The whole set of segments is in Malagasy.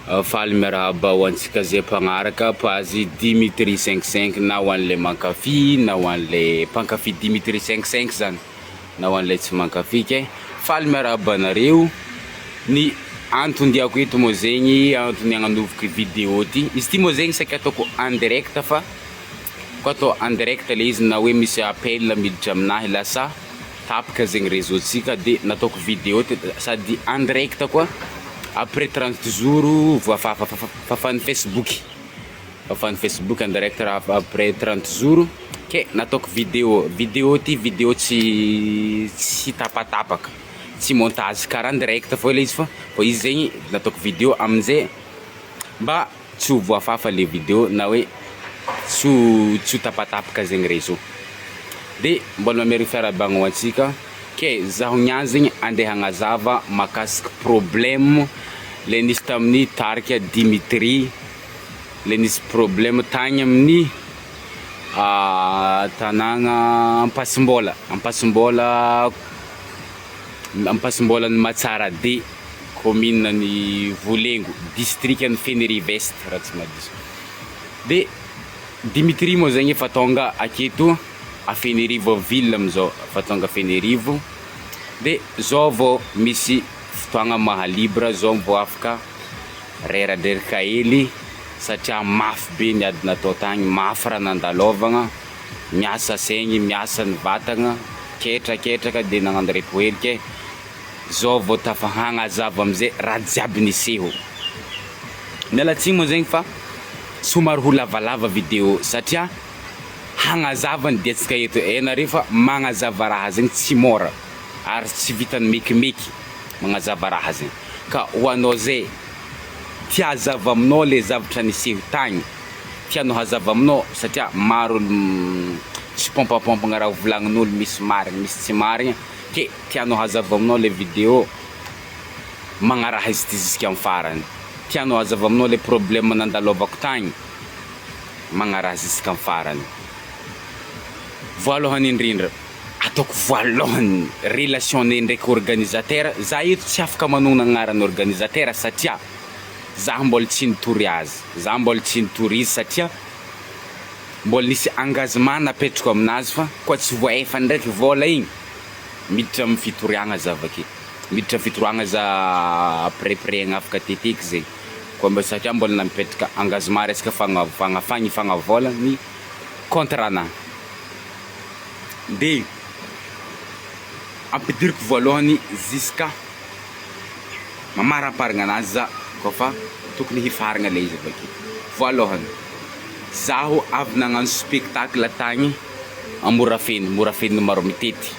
Faly miarahaba ho antsika zay mpagnaraka page Dimitri cinq cinq na ho an'le mankafy na ho an'le mpankafy Dimitri cinq cinq zany na ho an'le tsy mankafy ke faly miarahaba anareo. Ny anton-diako eto moa zegny antony agnanovako vidéo ty, izy ty moa zegny saika ataoko en direct fa ko atao en direct le izy na hoe misy appel miditra aminahy lasa tapaka zegny réseau-tsika de nataoko vidéo ty sady en direct koa après 30 jours voafafa fafan'ny Facebook, fafan'ny Facebook en direct raha après 30 jours ke nataoko vidéo, vidéo ty vidéo tsy tsy tapatapaka, tsy montage karaha en direct fô le izy fa fa izy zegny nataoko vidéo am'zay mba tsy ho voafafa le vidéo na hoe tsy ho tsy ho tapatapaka zegny réseau. De mbola mamerigny fiarahabagna ho antsika ke zaho niany zegny andeha hagnazava mahakasiky problème le nisy tamin'ny tarika Dimitri, le nisy problème tagny amin'ny tanàgna Ampasimbola, Ampasimbola Ampasimbolan'i Matsarade, commune an'i Volengo, distrikan'i Fenerive Est raha tsy mahadiso. De Dimitri moa zegny efa tônga aketo a Fenerivo ville amizao, efa tônga Fenerivo de zao vao misy fotoagna maha libre zao vao afaka reradreraka hely satria mafy be ny ady natao tagny, mafy raha nandalôvagna, miasa saigny, miasa ny vatagna, ketraketraka de nagnano repos hely ke zao vao tafa hagnazava amizay raha jiaby niseho. Miala tsiny moa zegny fa somary ho lavalava vidéo satria hagnazava ny diantsika eto, hainareo fa magnazava raha zegny tsy môra ary tsy vitan'ny mekimeky magnazava raha zegny ka ho anao zay tia hazava aminao le zavatra niseho tagny, tianao hazava aminao satria maro olo tsy pompapompagna raha volagnin'olo misy marigny misy tsy marigny ke tianao hazava aminao le vidéo magnaraha izy ty jusqu'à farany, tianao hazava aminao le problème nandalôvako tagny magnaraha jusqu'à farany. Voalohany indrindra, ataoko voalohany relation-nay ndraiky organisateur, za eto tsy afaka manogno agnaran'ny organisateur satria za mbola tsy nitory azy, za mbola tsy nitory izy satria mbola nisy engagement napetrako aminazy fa koa tsy voaefa ndraiky vôla igny miditra amin'ny fitoriagna za avake, miditra amin'ny fitoriagna za après après agnafaka teteky zegny koa mba satria mbola napetraka engagement resaka fagna- fagnafagnifagna vôla ny contrat-nahy. De ampidiriko voalohany jusqu'à mamaramparagna anazy za kaofa tokony hifaragna le izy avake. Voalohany, zaho avy nagnano spectacle tagny a Morafeno, Morafeno Maromitety,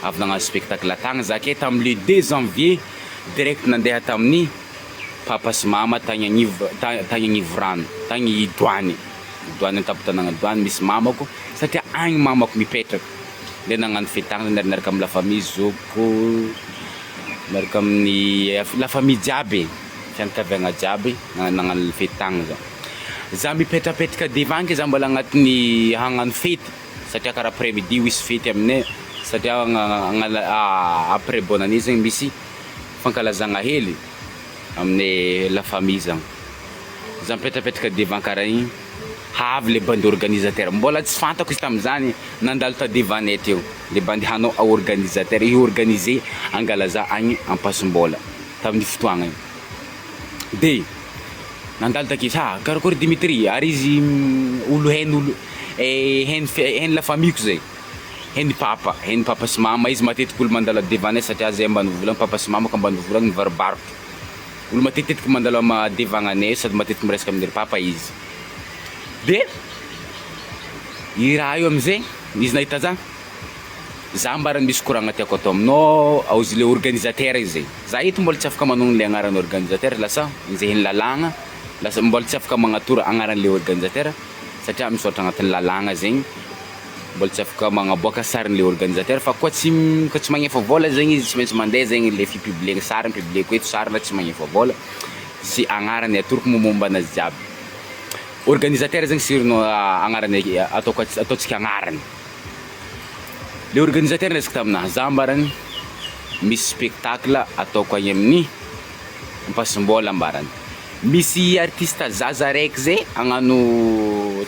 avy nagnano spectacle tagny za ke tamin'ny le 2 janvier direct nandeha tamin'ny papa sy mama tagny agnivo tagny Agnivorano, tagny Doany, Doany an-tampon-tanàna Doany misy mamako satria agny mamako mipetraka, de nagnano fety tagny zany niaraka amy la famille, zokiko, miaraka amin'ny la famille jiaby e, fianakaviagna jiaby nagnano fety tagny za. Za mipetrapetraka devant ke za mbola agnatin'ny hagnano fety satria karaha après midi hisy fety aminay satria après bonne année zegny misy fankalazagna hely aminay la famille zany. Za mipetrapetraka devant karaha igny, avy le bandy organisateur, mbola tsy fantako izy tam'zany nandalo ta devant-nay teo, le bandy hanao organisateur hi-organiser angala za agny Ampasimbola tamin'ny fotoagna igny. De nandalo takeo izy, ah karakôry Dimitri, ary izy olo hain'olo hain'ny hain'ny la famille-ko zay, hain'ny papa, hain'ny papa sy mama izy matetiky olo mandalo devant-nay satria zay ambanivolo agny, papa sy mamako ambanivolo agny mivarobarotra, olo matetitetiky mandalo ama devagnanay sady matetiky miresaka amin'ny ry papa izy. De i raha io am'zay izy nahita za, za mbarany misy koragna tiako atao aminao, ao izy le organisateur izy zay, za eto mbola tsy afaka manogno le agnaran'ny organisateur lasa enjehin'ny lalàgna, lasa mbola tsy afaka magnatoro agnaran'le organisateur satria misaotra agnatin'ny lalàgna zegny, mbola tsy afaka magnaboaka sarin'le organisateur fa koa tsy koa tsy magnefa vôla zegny izy tsy maintsy mandeha zegny le fipubliena sariny, publieko eto sariny tsy magnefa vôla sy agnarany atoroko mombamomba anazy jiaby. Organisateur zegny surnom agnarany ataoko ataontsika agnarany. Le organisateur niresaka taminahy, za ambarany misy spectacle ataoko agny amin'ny Ampasimbola ambarany. Misy artiste zaza araiky zay hagnano,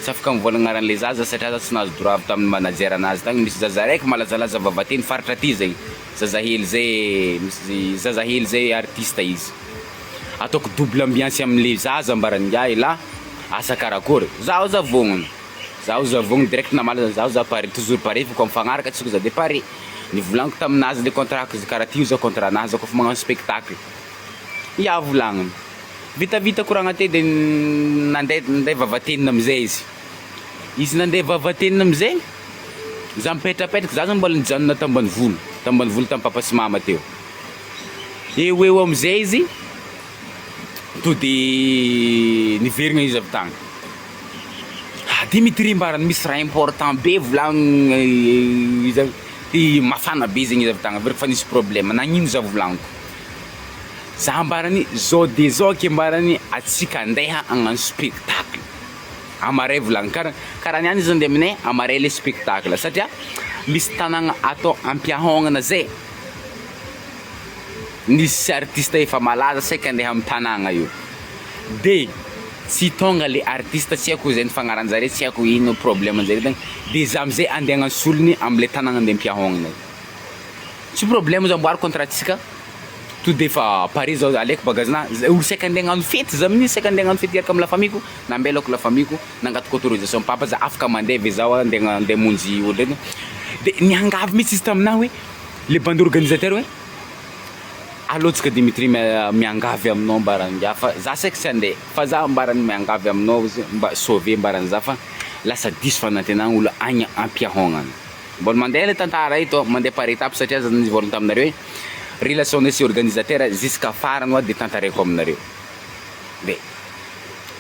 tsy afaka mivôlagna agnaran'le zaza satria za tsy nahazo droit avy tamin'ny manager anazy tagny, misy zaza araiky malazalaza Vavatenina faritra aty zay, zazahely zay misy zazahely zay artiste izy, ataoko double ambiance amle zaza ambaran'ingahy elah, asa karakôry, zaho aza vôgnona, zaho aza vôgnona direct namaly za zaho za pare toujours pare fa kô mifagnaraka tsika za de pare, nivolagniko taminazy le contrat-ko izy karaha ty ozy contrat nahy za kôfa magnano spectacle. Ia volagniny. Vitavita koragna teo de nandeha nandeha Vavatenina amizay izy. Izy nandeha Vavatenina amizay, za mipetrapetraka, za zany mbola nijanona tambanivolo, tambanivolo tamy papa sy mama teo. Eo ho eo amizay izy to de niverigna izy avy tagny. Ah Dimitri mbarany misy raha important be volagniny izy avy, mafana be zegny izy avy tagny, averiko fa nisy problème, nagnino za volagniko. Za ambarany zao de zao ke ambarany atsika andeha hagnano spectacle amaray volagny kara karaha niany izy andeha aminay amaray le spectacle satria misy tanagna atao ampiahaognana zay nisy artiste efa malaza saika andeha amy tanagna io de tsy tônga le artiste tsy haiko zay nifagnaranjare tsy haiko ino problème njare tagny de za amizay andeha hagnano solony amle tanagna andeha ampiahaognana io. Tsy problème izy amboary contrat-tsika to de efa pare zao alaiko bagage-nahy, zay olo saika andeha hagnano fety za amin'iny saika andeha hagnano fety hiaraka amy la famille-ko, nambelako la famille-ko nangataka autorisation papa za afaka mandeha ve zaho andeha hagna- andeha hamonjy olo reto, de niangavy mihitsy izy taminahy hoe le bande organisateur hoe alô tsika Dimitri mia- miangavy aminao mbaran'ingahy fa za saika tsy andeha fa za ambarany miangavy aminao izy mba sauver mbaran'iza fa lasa diso fanantenagna olo agny ampihaognana. Mbola mandeha le tantara eto, mandeha par étape satria za nivolagna taminareo hoe relation-nay sy organisateur jusqu'à farany hoa de tantaraiko aminareo. De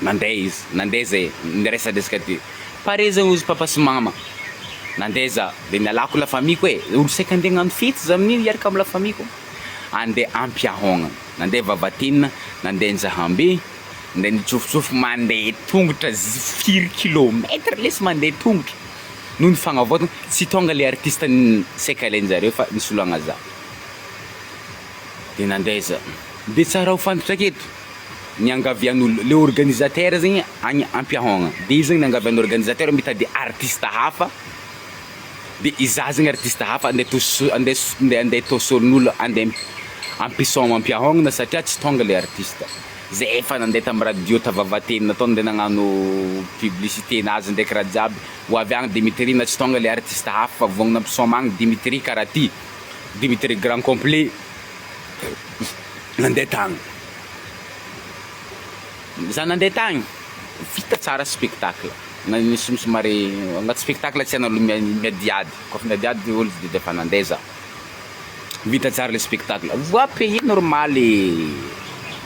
nandeha izy, nandeha zay niresadresaka ty, pare zao ozy papa sy mama, nandeha za de nialako la famille-ko e, olo saika andeha hagnano fety za amin'iny hiaraka amy la famille-ko, andeha ampihaogna, nandeha Vavatenina, nandeha Njahambe, nandeha nitsofotsofo mandeha tongotra firy kilomètre lesy mandeha tongotra. Noho ny fagnavaozana, tsy tonga le artiste saika alain-jareo fa nisoloagna za. De nandeha za. De tsara ho fantatra aketo, niangavian'olo, le organisateur zegny agny ampihaogna, de izy zegny niangavian'ny organisateur mitady artiste hafa, de izaho zegny artiste hafa andeha atao so- andeha s- andeha andeha atao solon'olo andeha ampisaoma ampihaognana satria tsy tonga le artiste. Zay efa nandeha tamin'ny radio ta Vavatenina tao nandeha nagnano publicité nazy ndraiky raha jiaby, ho avy agny Dimitri na tsy tonga le artiste hafa fa vognona ampisaoma agny Dimitri karaha ty, Dimitri grand complet nandeha tagny. Za nandeha tagny, vita tsara spectacle, na nisy somary agnaty spectacle tsy hainao miadiady, kaofa miadiady olo de efa nandeha za. Vita tsara le spectacle, voa payer normal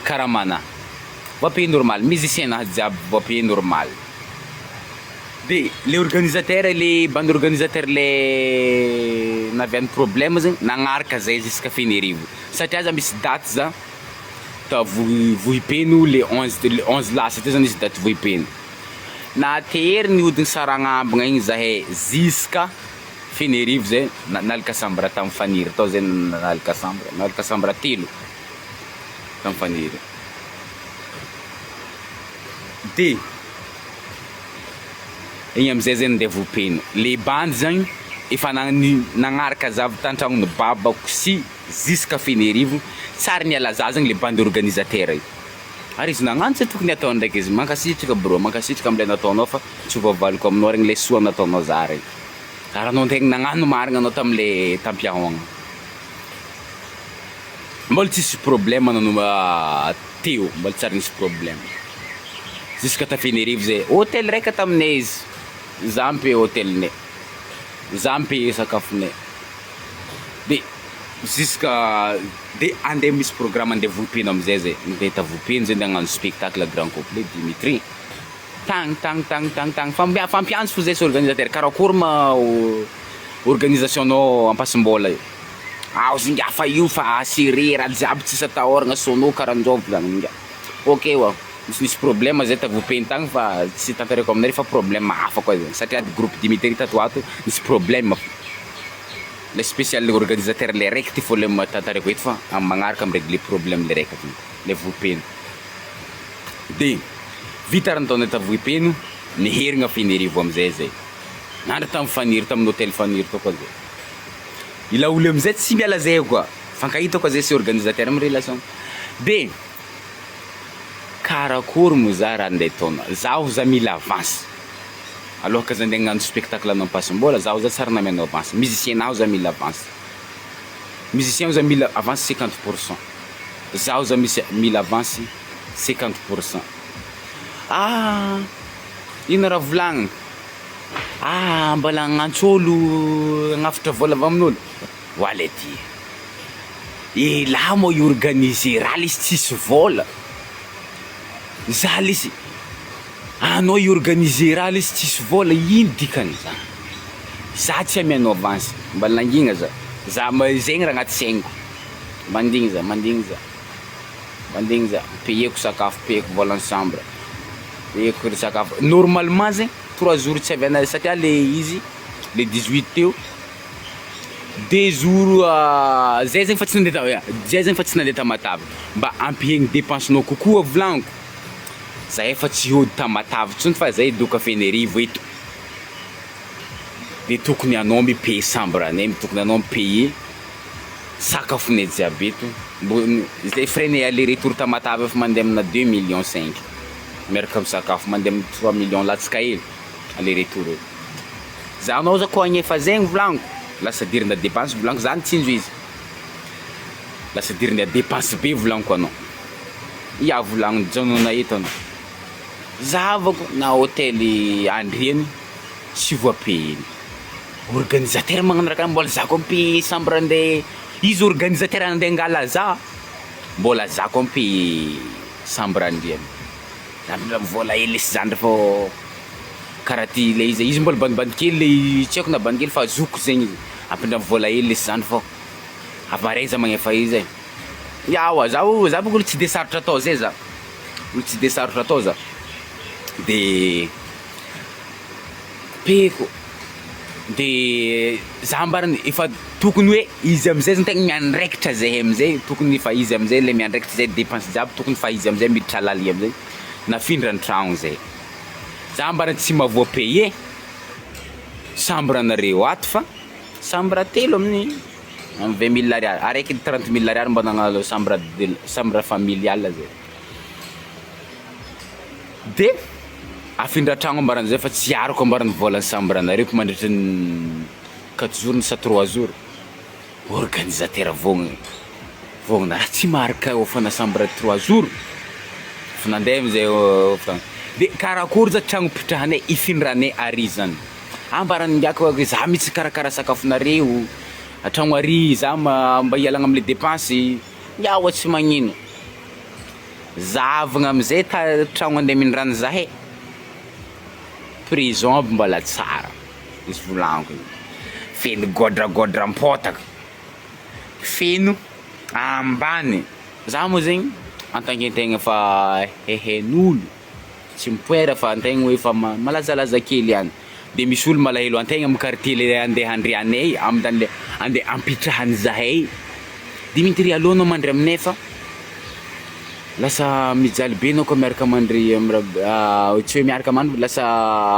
karamana, voa payer normal, musicien nahy jiaby voa payer normal. De le organisateur le bande organisateur le navian'ny problème zegny nagnaraka zay jusqu'à Fenerivo satria za misy daty za ta Vohi- Vohipeno le 11 le 11 lasa teo zany nisy daty Vohipeno, natery nihodigny Saragnambagna igny zahay jusqu'à Fenerivo zay nalika chambre tamin'ny Faniry tao zay nalika chambre, nalika chambre telo tamin'ny Faniry. De igny amizay zay nandeha Vohipeno, le bandy zagny efa nagn- nagnaraka za avy tan-tragnon'ny babako sy jusqu'à Fenerivo, tsary niala za zegny le bandy organisateur io, ary izy nagnano tsy tokony ataony ndraiky izy, mankasitraka brô, mankasitraka amle nataonao fa tsy ho voavaliko aminao regny le soa nataonao za regny. Raha anao tegna nagnano marigna anao tamle tampihaogna. Mbola tsisy problème nanoma teo, mbola tsy ary nisy problème. Jusqu'à Tafenerivo zay, hôtel raika taminay izy, za mi-paye hôtelinay, za mi-paye sakafonay, de jusqu'à de andeha misy programme andeha Vohipeno amizay zay, andeha ta Vohipeno zay andeha hagnano spectacle grand complet Dimitri. Tagny tagny tagny tagny tagny fa mba fampiantso fo zay sy organisateur karakory ma organisation-nao Ampasimbola io? Ao zinga fa io fa assuré raha jiaby tsisy atahoragna sono karahanjao volagny inga. Ok oa, nisinisy problème zay ta Vohipeno tagny fa tsy tantaraiko aminareo fa problème hafa koa zay satria ady groupe Dimitri tato ho ato nisy problème, le spécial organisateur le raiky ty fô le tantaraiko eto fa amin'ny magnaraka mi-régler problème le raika ty, le Vohipeno. De vita ary nataonay ta Vohipeno, niherigna Fenerivo amizay zay. Nandry tam Faniry, tamin'ny hotel Faniry tao koa zay. I laolo amizay tsy miala zay koa, mifankahita koa zay sy organisateur am relation. De karakory moa za raha ndeha taona, zaho za mila avance, aloha za ndeha hagnano spectacle anao Ampasimbola, zaho za tsary namianao avance, musicien naho za mila avance, musicien za mila avance 50%, zaho za misy mila avance 50%. Ah ino raha volagniny? Ah mbola hagnantso olo hagnafatra vola avy amin'olo, voila ty e, elah moa hi-organiser raha lesy tsisy vôla, za lesy anao hi-organiser raha lesy tsisy vôla, ino dikan'izany? Za tsy amianao avance, mba nangina za, za zegny raha agnaty saigniko, mandigny za, mandigny za. Mandigny za, payeko sakafo, payeko volan'ny chambre, payeko ny sakafo, normalement zegny trois jours tsy avy ana satria le izy le 18 teo deux jours zay zegny fa tsy nandeha ta- zay zegny fa tsy nandeha Tamatave mba hampihegny depensenao kokoa volagniko, zahay efa tsy hody Tamatave intsony fa zay doka Fenerivo eto, de tokony anao mi-paye chambre anay, tokony anao mi-payer Sakafonay jiaby eto mbo zay frais ny aller retour Tamatave efa mandeha amina 2 millions 5 miaraka amin'ny sakafo mandeha amin'ny 3 millions latsaka hely aller retour eo. Za anao za koa agnefa zegny volagniko lasa dirina dépense volagniko za nitsinjo izy lasa dirina dépense be volagniko anao, ia volagniny janona eto anao, zahavako na hôtely andriany tsy voapayeny. Organisateur magnano raha karaha mbola za koa mi-payer chambre andeha izy organisateur andeha angala za mbola za koa mi-payer chambre andriany, za mila vola hely lesy zandry fô karaha ty le izy, izy mbola bandibandy kely le tsy haiko na bandy kely fa zokiko zegny izy, ampindramo vola hely lesy zandry fô avy maray za magnefa izy e, eoa zaho za bôka olo tsy de sarotra atao zay za, olo tsy de sarotra atao za, de Peko de za ambarany efa tokony hoe izy amizay zany tegna miandraikitra zahay amizay tokony efa izy amizay le miandraikitra zay depense jiaby tokony fa izy amizay miditra laligny amizay nafindra ny tragno zay, za ambarany tsy mahavoa payer chambre nareo ato fa chambre telo amin'ny amy 20 mille ariary, araiky 30 mille ariary mba nagnano chambre de chambre familiale zay. De afindra tragno ambaran'izay fa tsy arako ambaran'ny volan'ny chambre nareo ko mandritry ny 4 jours sa 3 jours, organisateur vôgnona vôgnona raha tsy maharaka hôfana chambre 3 jours, efa nandeha amizay hôfana, de karakôry za tragno ipitrahanay ifindranay ary zany, ambaran'ingahy koa hoe za mihitsy hikarakara sakafonareo, an-tragno ary za mba hialagna amle dépense, iaho tsy magnino. Zahavagna amizay ta tragno andeha mindrano zahay, prison aby mbola tsara izy volagniko igny, feno gôdragôdram-pôtaka, feno ambany, za moa zegny en tant que tegna efa haihain'olo, tsy mipoera fa antegna efa malazalaza kely ihany, de misy olo malahelo antegna amy quartier le andeha handrianay amy tany le andeha ampitrahan'izahay, Dimitri aleo anao mandry aminay fa lasa mijaly be anao kô miaraka mandry amy raha tsy hoe miaraka mandry lasa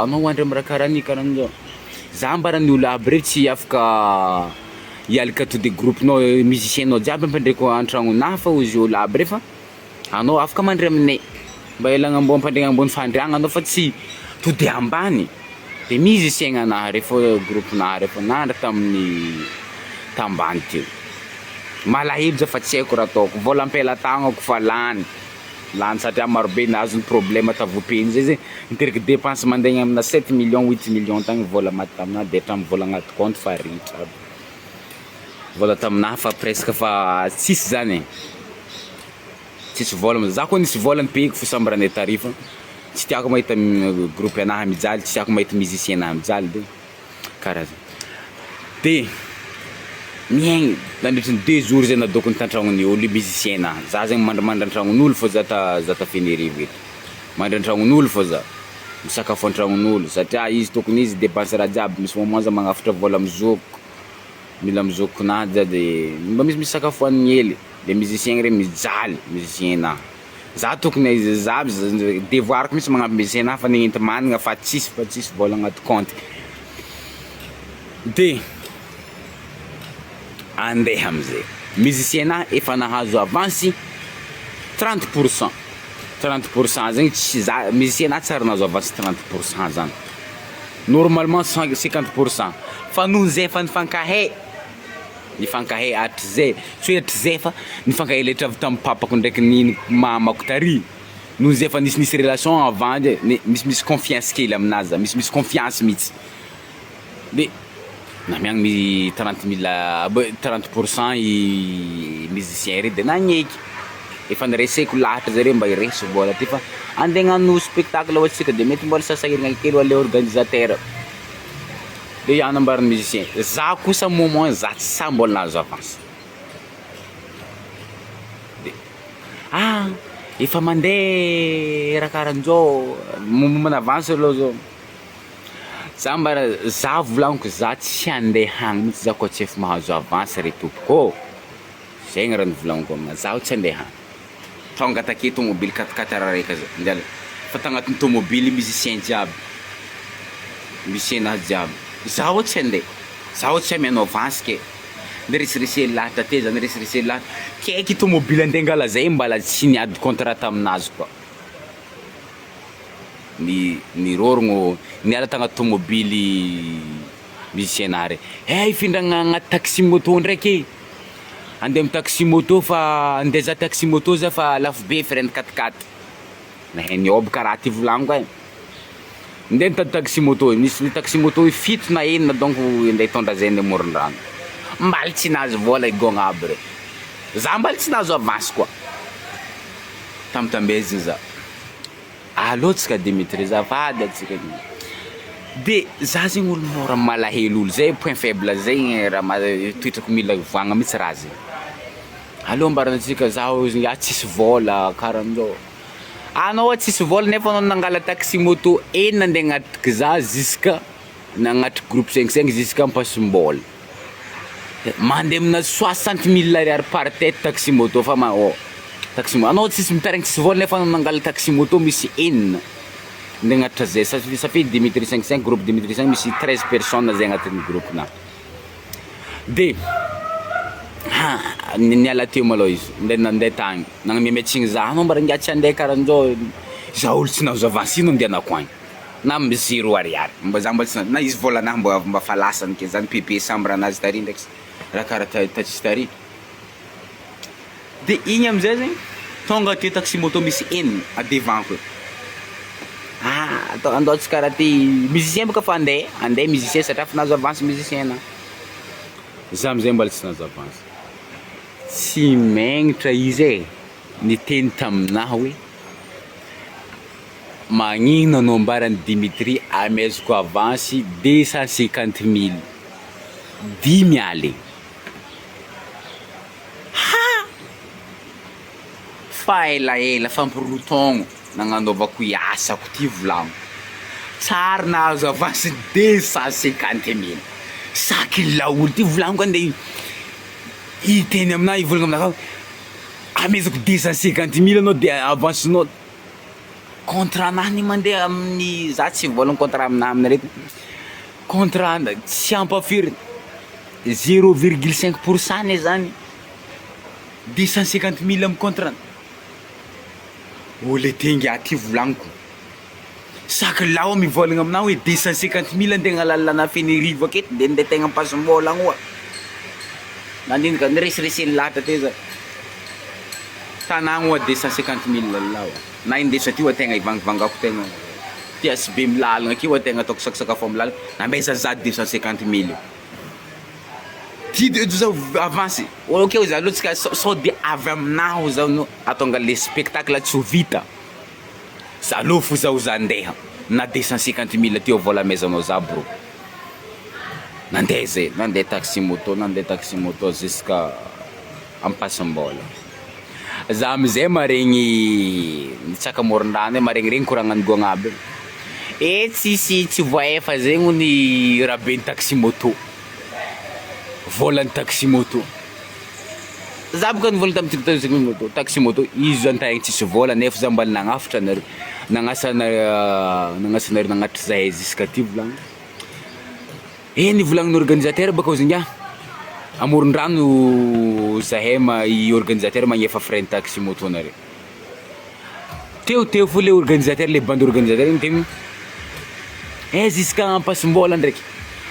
anao mandry amy raha karaha an'io karahan'zao, za ambaran'ny olo aby reo tsy afaka hialaka to de groupe-nao musicien-nao jiaby ampandreko an-tragnonahy fa hozy olo aby reo fa anao afaka mandry aminay mba ialagna ambony ampandriagna ambony fandriagna anao fa tsy to de ambany de musicien-gnanahy reo fô groupe-nahy reo fô nandry tamin'ny tambany teo, malahelo za fa tsy haiko raha ataoko, vôla am-pelatagnako fa lany, lany satria marobe nahazo ny problème tavopeny zay zay niteraka dépense mandeha agny amina 7 millions 8 millions tagny vôla maty taminahy de hatramin'ny vôla agnaty compte fa ritra aby, vôla taminahy fa presque fa tsisy zany e, tsisy vôla, za koa nisy vôla nipehiko fo chambre-nay tary fa tsy tiako mahita groupe anahy mijaly, tsy tiako mahita musicien nahy mijaly de karaha zay, de miaigny nandritry ny 2 jours zay nadôkony tan-tragnon'ny olo musicien nahy, za zegny mandrimandry an-tragnon'olo fô za ta za ta Fenerivo eto, mandry an-tragnon'olo fô za, misakafo an-tragnon'olo satria izy tokony izy dépense raha jiaby, misy moment za magnafatra vôla amy zokiko, mila amy zokinahy za de mba misimisy sakafo hoanigny hely, le musicien regny mijaly musicien nahy. Za tokony za devoiriko mihitsy magnampy musicien-nahy fa ny enti-managna fa tsisy fa tsisy vôla agnaty compte, de andeha amizay, musicien-nahy efa nahazo avance 30 pour cent, 30 pour cent zegny tsy za musicien-nahy tsy ary nahazo avance 30 pour cent zany, normalement cent 50 pour cent fa noho zay efa nifankahay nifankahay hatrizay, tsy hoe hatrizay fa nifankahay letra avy tamin'ny papako ndraiky ny mamako tary, noho zay efa nisinisy relation avant de misimisy confiance kely aminazy zany, misimisy confiance mihitsy, de namiagny ny 30 mille 30 pour cent i musicien reo de nagneky, efa nireseko lahatra zareo mba hiresy vôla ty fa ande hagnano spectacle hoy tsika de mety mbola sasahiragna kely ho anle organisateur. De ia nambaran'ny musicien, za kosa moment za tsy sahy mbola nahazo avance, de ah efa mandeha raha karahan'zao mombana avance aloha zao, za mbara za volagniko za tsy andeha agny mihitsy za koa tsy efa mahazo avance re tompoko ô, zegny raha nivolagniko aminazy, zaho tsy andeha agny, tonga take tômôbily quatre quatre araika zay niala fa tagnatin'ny tômôbily musicien jiaby, musicien-nahy jiaby, zaho tsy andeha, zaho tsy amianao avance ke, niresireseny lahatra teo za niresireseny lahatra, kaiky tômôbily andeha angala zay mbala tsy niady contrat taminazy koa, ny nirôrogno niala tagnaty tômôbily musicien-nahy rey, eh hifindragna agnaty taxi moto ndraiky e, andeha amy taxi moto fa andeha hizaha taxi moto za fa lafo be frais-n'ny quatre quatre, nahay niôbaka raha ty volagniko e, ndeha nitady taxi moto, nisy taxi moto fito na enina donc ndeha hitondra zay andeha amoron-drano, mbaly tsy nahazo vôla i gôgna aby reo, za mbaly tsy nahazo avance koa, tambitambezigny za. Aleo tsika Dimitri azafady atsika de za zegny olo mora malahelo olo zay point faible zegny raha ma- toetrako mila ovagna mihitsy raha zegny, aleo ambarantsika zaho ozy ngiahy tsisy vôla karahan'zao, anao tsisy vôla nefa anao nangala taxi moto enina ande agnatiky za jusqu'à nagnatriky groupe cinq cinq jusqu'à Ampasimbola, mandeha amina soixante mille ariary par tête taxi moto fa ma- ô taxi mo- anao tsisy mitaraigny tsisy vôla nefa anao nangala taxi moto misy enina ndeha agnatitra zay sa ça fait Dimitri cinq cinq groupe Dimitri cinq misy treize personnes zay agnatin'ny groupe-nahy, de ha niala teo malôha izy ndeha nandeha tagny nagnamia tsigny za anao mbara ngiahy tsy andeha karahan'zao za olo tsy nahazo avance ino andehanako agny. na amy zero ariary mba za mba tsy na izy vôlanahy mba mba fa lasany ke zany PP chambre anazy tary ndraiky raha karaha tatsy tary, de igny amizay zegny tonga teo taxi moto misy enina a devant-ko eo, ah atao andao tsy karaha ty musicien boka fa andeha andeha musicien satria efa nahazo avance musicien na, za amizay mbola tsy nahazo avance, tsy megnatra izy e niteny taminahy hoe. Magnino no ambaran'i Dimitri amezako avance 250 mille dimy aligny ha! Fa elaela fampy roa taogno nagnanaovako i asako ty volagno tsary nahazo avance 250 mille saky laolo ty volagniko ande hiteny aminahy hivolagna aminakahy hoe amezako 250 mille anao de avance-nao. Contrat nahy ny mandeha amin'ny za tsy mivôlagna contrat aminahy aminareo, contrat tsy ampy firy zéro virgule cinq pour cent ne zany 250 mille amy contrat, olo ety ngiahy ty volagniko, saky lao mivôlagna aminahy hoe 250 mille andeha hagnala lalana Fenerivo aketo de ndeha tegna ampasimbola agny oa, nandinika niresiresen'ny lahatra teo za. Tanagna oa 250 mille lahy oa, na indeso aty oa tegna ivangivangako tegna pièce be amy lalagna akeo oa tegna ataoko sakasakafo amy lalagna, ambesa za 250 mille io, ty de zao avance, ok za aloha tsika sao de avy aminahy zao no ahatonga le spectacle tsy ho vita, za aleo fo zaho za ndeha na 250 mille ty vola amezanao za bro, nandeha zay, nandeha taxi moto, nandeha taxi moto jusqu'à Ampasimbola. Za amizay maregny mitsaka amoron-drano eo maregniregny koragnan'ny gôgna aby io, eh tsisy tsy voahefa zegny hono rahaben'ny taxi moto, vôlan'ny taxi moto. Za boka nivola tamin'ny taxi moto, taxi moto, izy zany tagny tsisy vôla nefa za mbola nagnafatra anareo, nagnasa nagnasa anareo nagnatitra zahay jusqu'à aty volagny. Eh nivolagniny organisateur bôka ozy ngiahy, amoron-drano zahay ma- i organisateur magnefa frais ny taxi moto anareo. Teo teo fô le organisateur le bandy organisateur niteny hoe eh jusqu'à Ampasimbola ndraiky,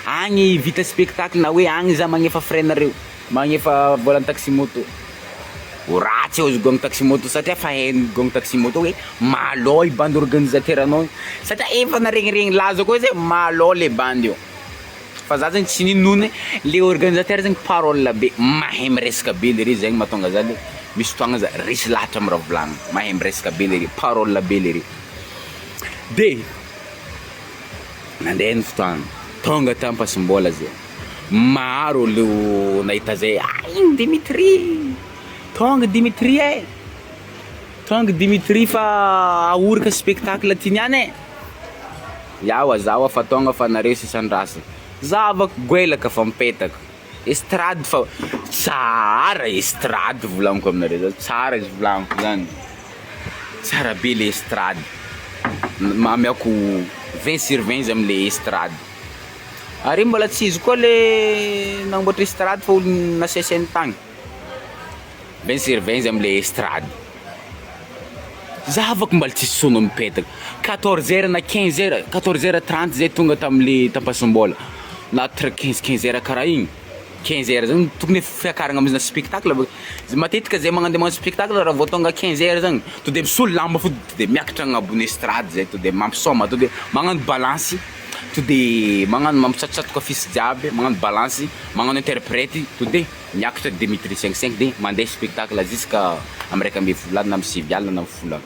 agny vita spectacle na hoe agny za magnefa frais nareo, magnefa vôlan'ny taxi moto. Ho ratsy eo izy gong taxi moto satria fa hain'ny gong taxi moto hoe malô i bandy organisateur anao io satria efa naregniregny laza koa izy hoe malô le bandy io, fa za zegny tsy nino nohony le organisateur zegny parole be, mahay miresaka be lery zegny mahatonga za le misy fotoagna za resy lahatra amy raha volagniny, mahay miresaka be lery, parole be lery, de nandeha ny fotoagna, tonga ta Ampasimbola zay. Maro olo nahita zay, ah iny Dimitri, tonga Dimitri e, tonga Dimitri fa ahoraka spectacle ty niany e, iaho zaho efa tonga fa nareo sisa andrasana, zaho avy goelaka fa mipetaka, estrade fa tsara estrade volagniko aminareo zany, tsara izy volagniko zany, tsara be le estrade, amiako vingt sur vingt izy amle estrade. Ary mbola tsy izy koa le nagnamboatra estrade fa olo nasiasiany tagny, vingt sur vingt izy amle estrade, zahavako mbola tsisy sono mipetaka, quatorze heures na quinze heures, quatorze heures trente zay tonga tamle t'Ampasimbola na tre quinze quinze heures karaha igny, quinze heures zany tokony fiakaragna amina spectacle bôka, matetika zay magnandeha magnano spectacle raha vao tonga quinze heures zany to de misolo lamba fo to de miakatra agnabon'ny estrade zay to de mampisaoma to de magnano balance. To de magnano mampisatotsatoka afisy jiaby, magnano balance, magnano interprète to de miakatra Dimitri cinq cinq de mandeha spectacle jusqu'à amy 11 alina na amy 9 alina na amy 10 alina.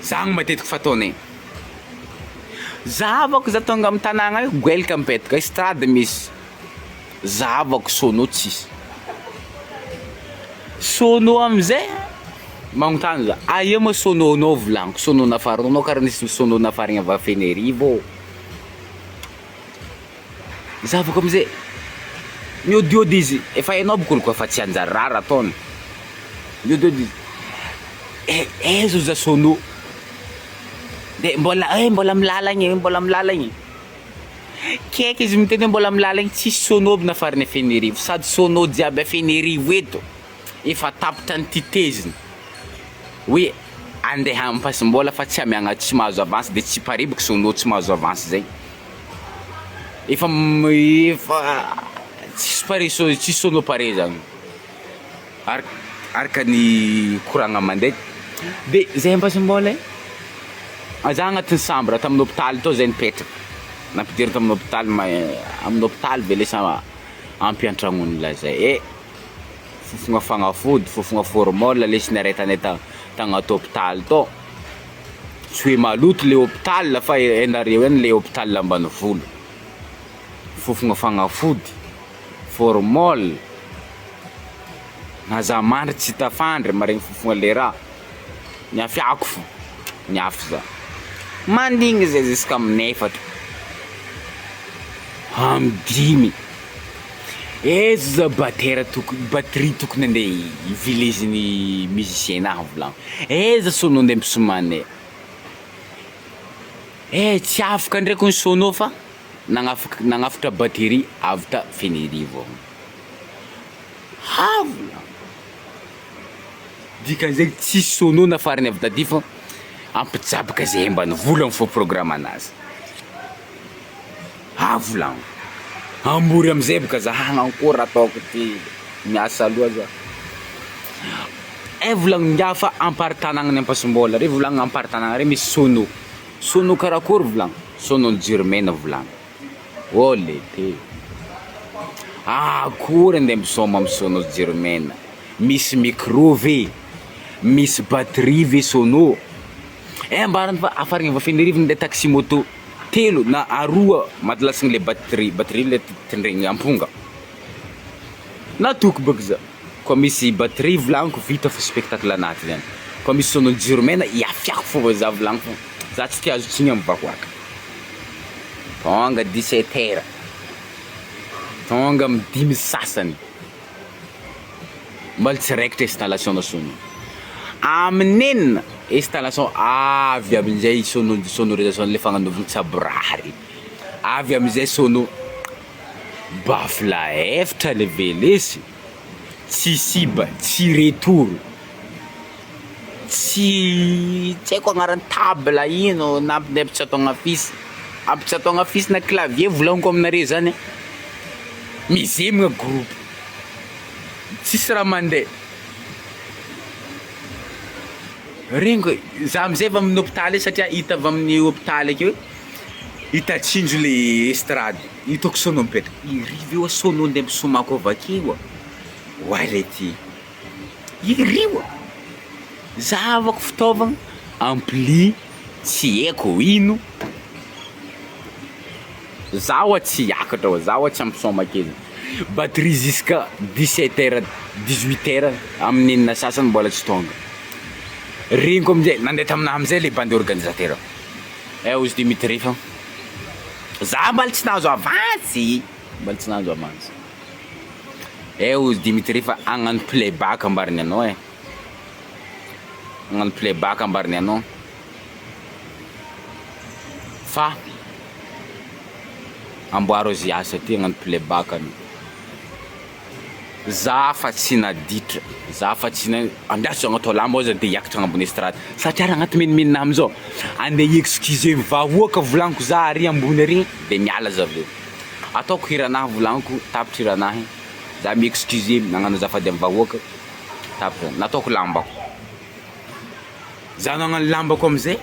Zagny matetiky fataonay. Zahavako za tonga amy tanàgna io goelaka mipetaka, estrade misy, zahavako sono tsisy, sono amizay magnontany za aia ma sono-nao volagniko, sono nafaranao anao karaha nisy sono nafaragna avy a Fenerivo ô, zahavako amizay miôdiôdy izy, efa hainao bôka olo kôfa tsy hanjary raha raha ataony, miôdiôdy izy, eh aiza oza sono, de mbola eh mbola amy lalagna e, mbola amy lalagna e. Kaiky izy miteny hoe mbola amy lalagna tsisy sono aby nafarana Fenerivo sady sono jiaby a Fenerivo eto efa tapitra nititezina hoe andeha ampasimbola fa tsy amiagna tsy mahazo avance de tsy pare bôka sono tsy mahazo avance zay efa efa tsisy pare so- tsisy sono pare zany araka araka ny koragna mandeha de zay ampasimbola e, za agnatin'ny chambre tamin'ny hôpitaly tao zay nipetraka, nampidirina tamin'ny hôpitaly ma- amin'ny hôpitaly ve lesa ampiantragnon'olona zay e, fofogna fagnafody, fofogna formol lesy niaretanay ta- tagnaty hôpitaly tao, tsy hoe maloto le hôpital fa hainareo ihany le hôpital ambanivolo, fofogna fagnafody, formol, na za mandry tsy tafandry maregny fofogna le raha, niafiako fô, niafy za, mandigny zay jusk'amin'ny efatra, amy dimy, aiza za batera tokony batterie tokony andeha hivilezin'ny musicien-nahy volagno, aiza sono andeha ampisomanay, eh tsy afaka ndraiky ny sono fa nagnafaka nagnafatra batterie avy ta Fenerivo agny, havona! Dikan'izay tsisy sono nafarany avy taty fa ampijabaka zay ambanivolo fô programme-nazy, ah volagno, ambory amizay boka za hagnankory raha ataoko ty, miasa loha za, eh volagno ngiahy fa amparitanàgnan'i Ampasimbola re volagno amparitanàgna re misy sono, sono karakôry volagno, sono jiro mena volagno, ô lete, akory andeha misaoma amy sono jiro mena, misy micro ve, misy batterie ve sono, eh ambarany fa hafarana avy Fenerivo minday taxi moto telo na aroa maty le batterie, batterie le tindregny amponga, natoky bôka za, koa misy batterie volagniko vita fo spectacle anaty zany, koa misy sono jiro mena iafiako fô za volagniko fô za tsy tia azo tsigny amy vahoaka, tonga dix-sept heures, tonga amy dimy sasany. Mbola tsy raikitra installation na sono. Amin'ny enina, installation avy amin'izay sono sonorisation le fagnanaovana tsaboraha regny, avy amin'izay sono baffle efatra le velesy, tsy siba, tsy retour, tsy tsy haiko agnaran'ny table ino na ampitsatoagna afisy, ampitsatoagna afisy na clavier volagniko aminareo zany, mizemagna groupe. Tsisy raha mandeha. Regny za amizay avy amin'ny hôpitaly satria hita avy amin'ny hôpitaly akeo hita tsinjo le estrade, hitako sono mipetraka, iry ve oa sono ndeha misomako avy akeo oa lety, iry oa, zahavako fitaovagna ampli tsy haiko ino. Za oa tsy hiakatra oa, za oa tsy hampisaoma kely, batterie jusqu'à 17 heures 18 heures amin'ny enina sasany mbola tsy tonga, regniko amizay nandeha taminahy amizay le bandy organisateur, eh ozy Dimitri fa za mbola tsy nahazo avance, mbola tsy nahazo avance, eh ozy Dimitri fa hagnano play back ambarany anao eh, hagnano play back ambarany anao fa. Amboaro azy hiasa aty hagnano play back anao. Za fa tsy naditra, za fa tsy na- andraso agnatao lamba aho za de hiakatra agnambony estrade satria raha agnaty menimenina amizao andeha hi-excuser ny vahoaka volagniko za ary ambony ary de miala za aveo, ataoko hiranahy volagniko tapitra hiranahy za mi-excuser magnano azafady amy vahoaka tapitra, nataoko lambako. Za nagnano lambako amizay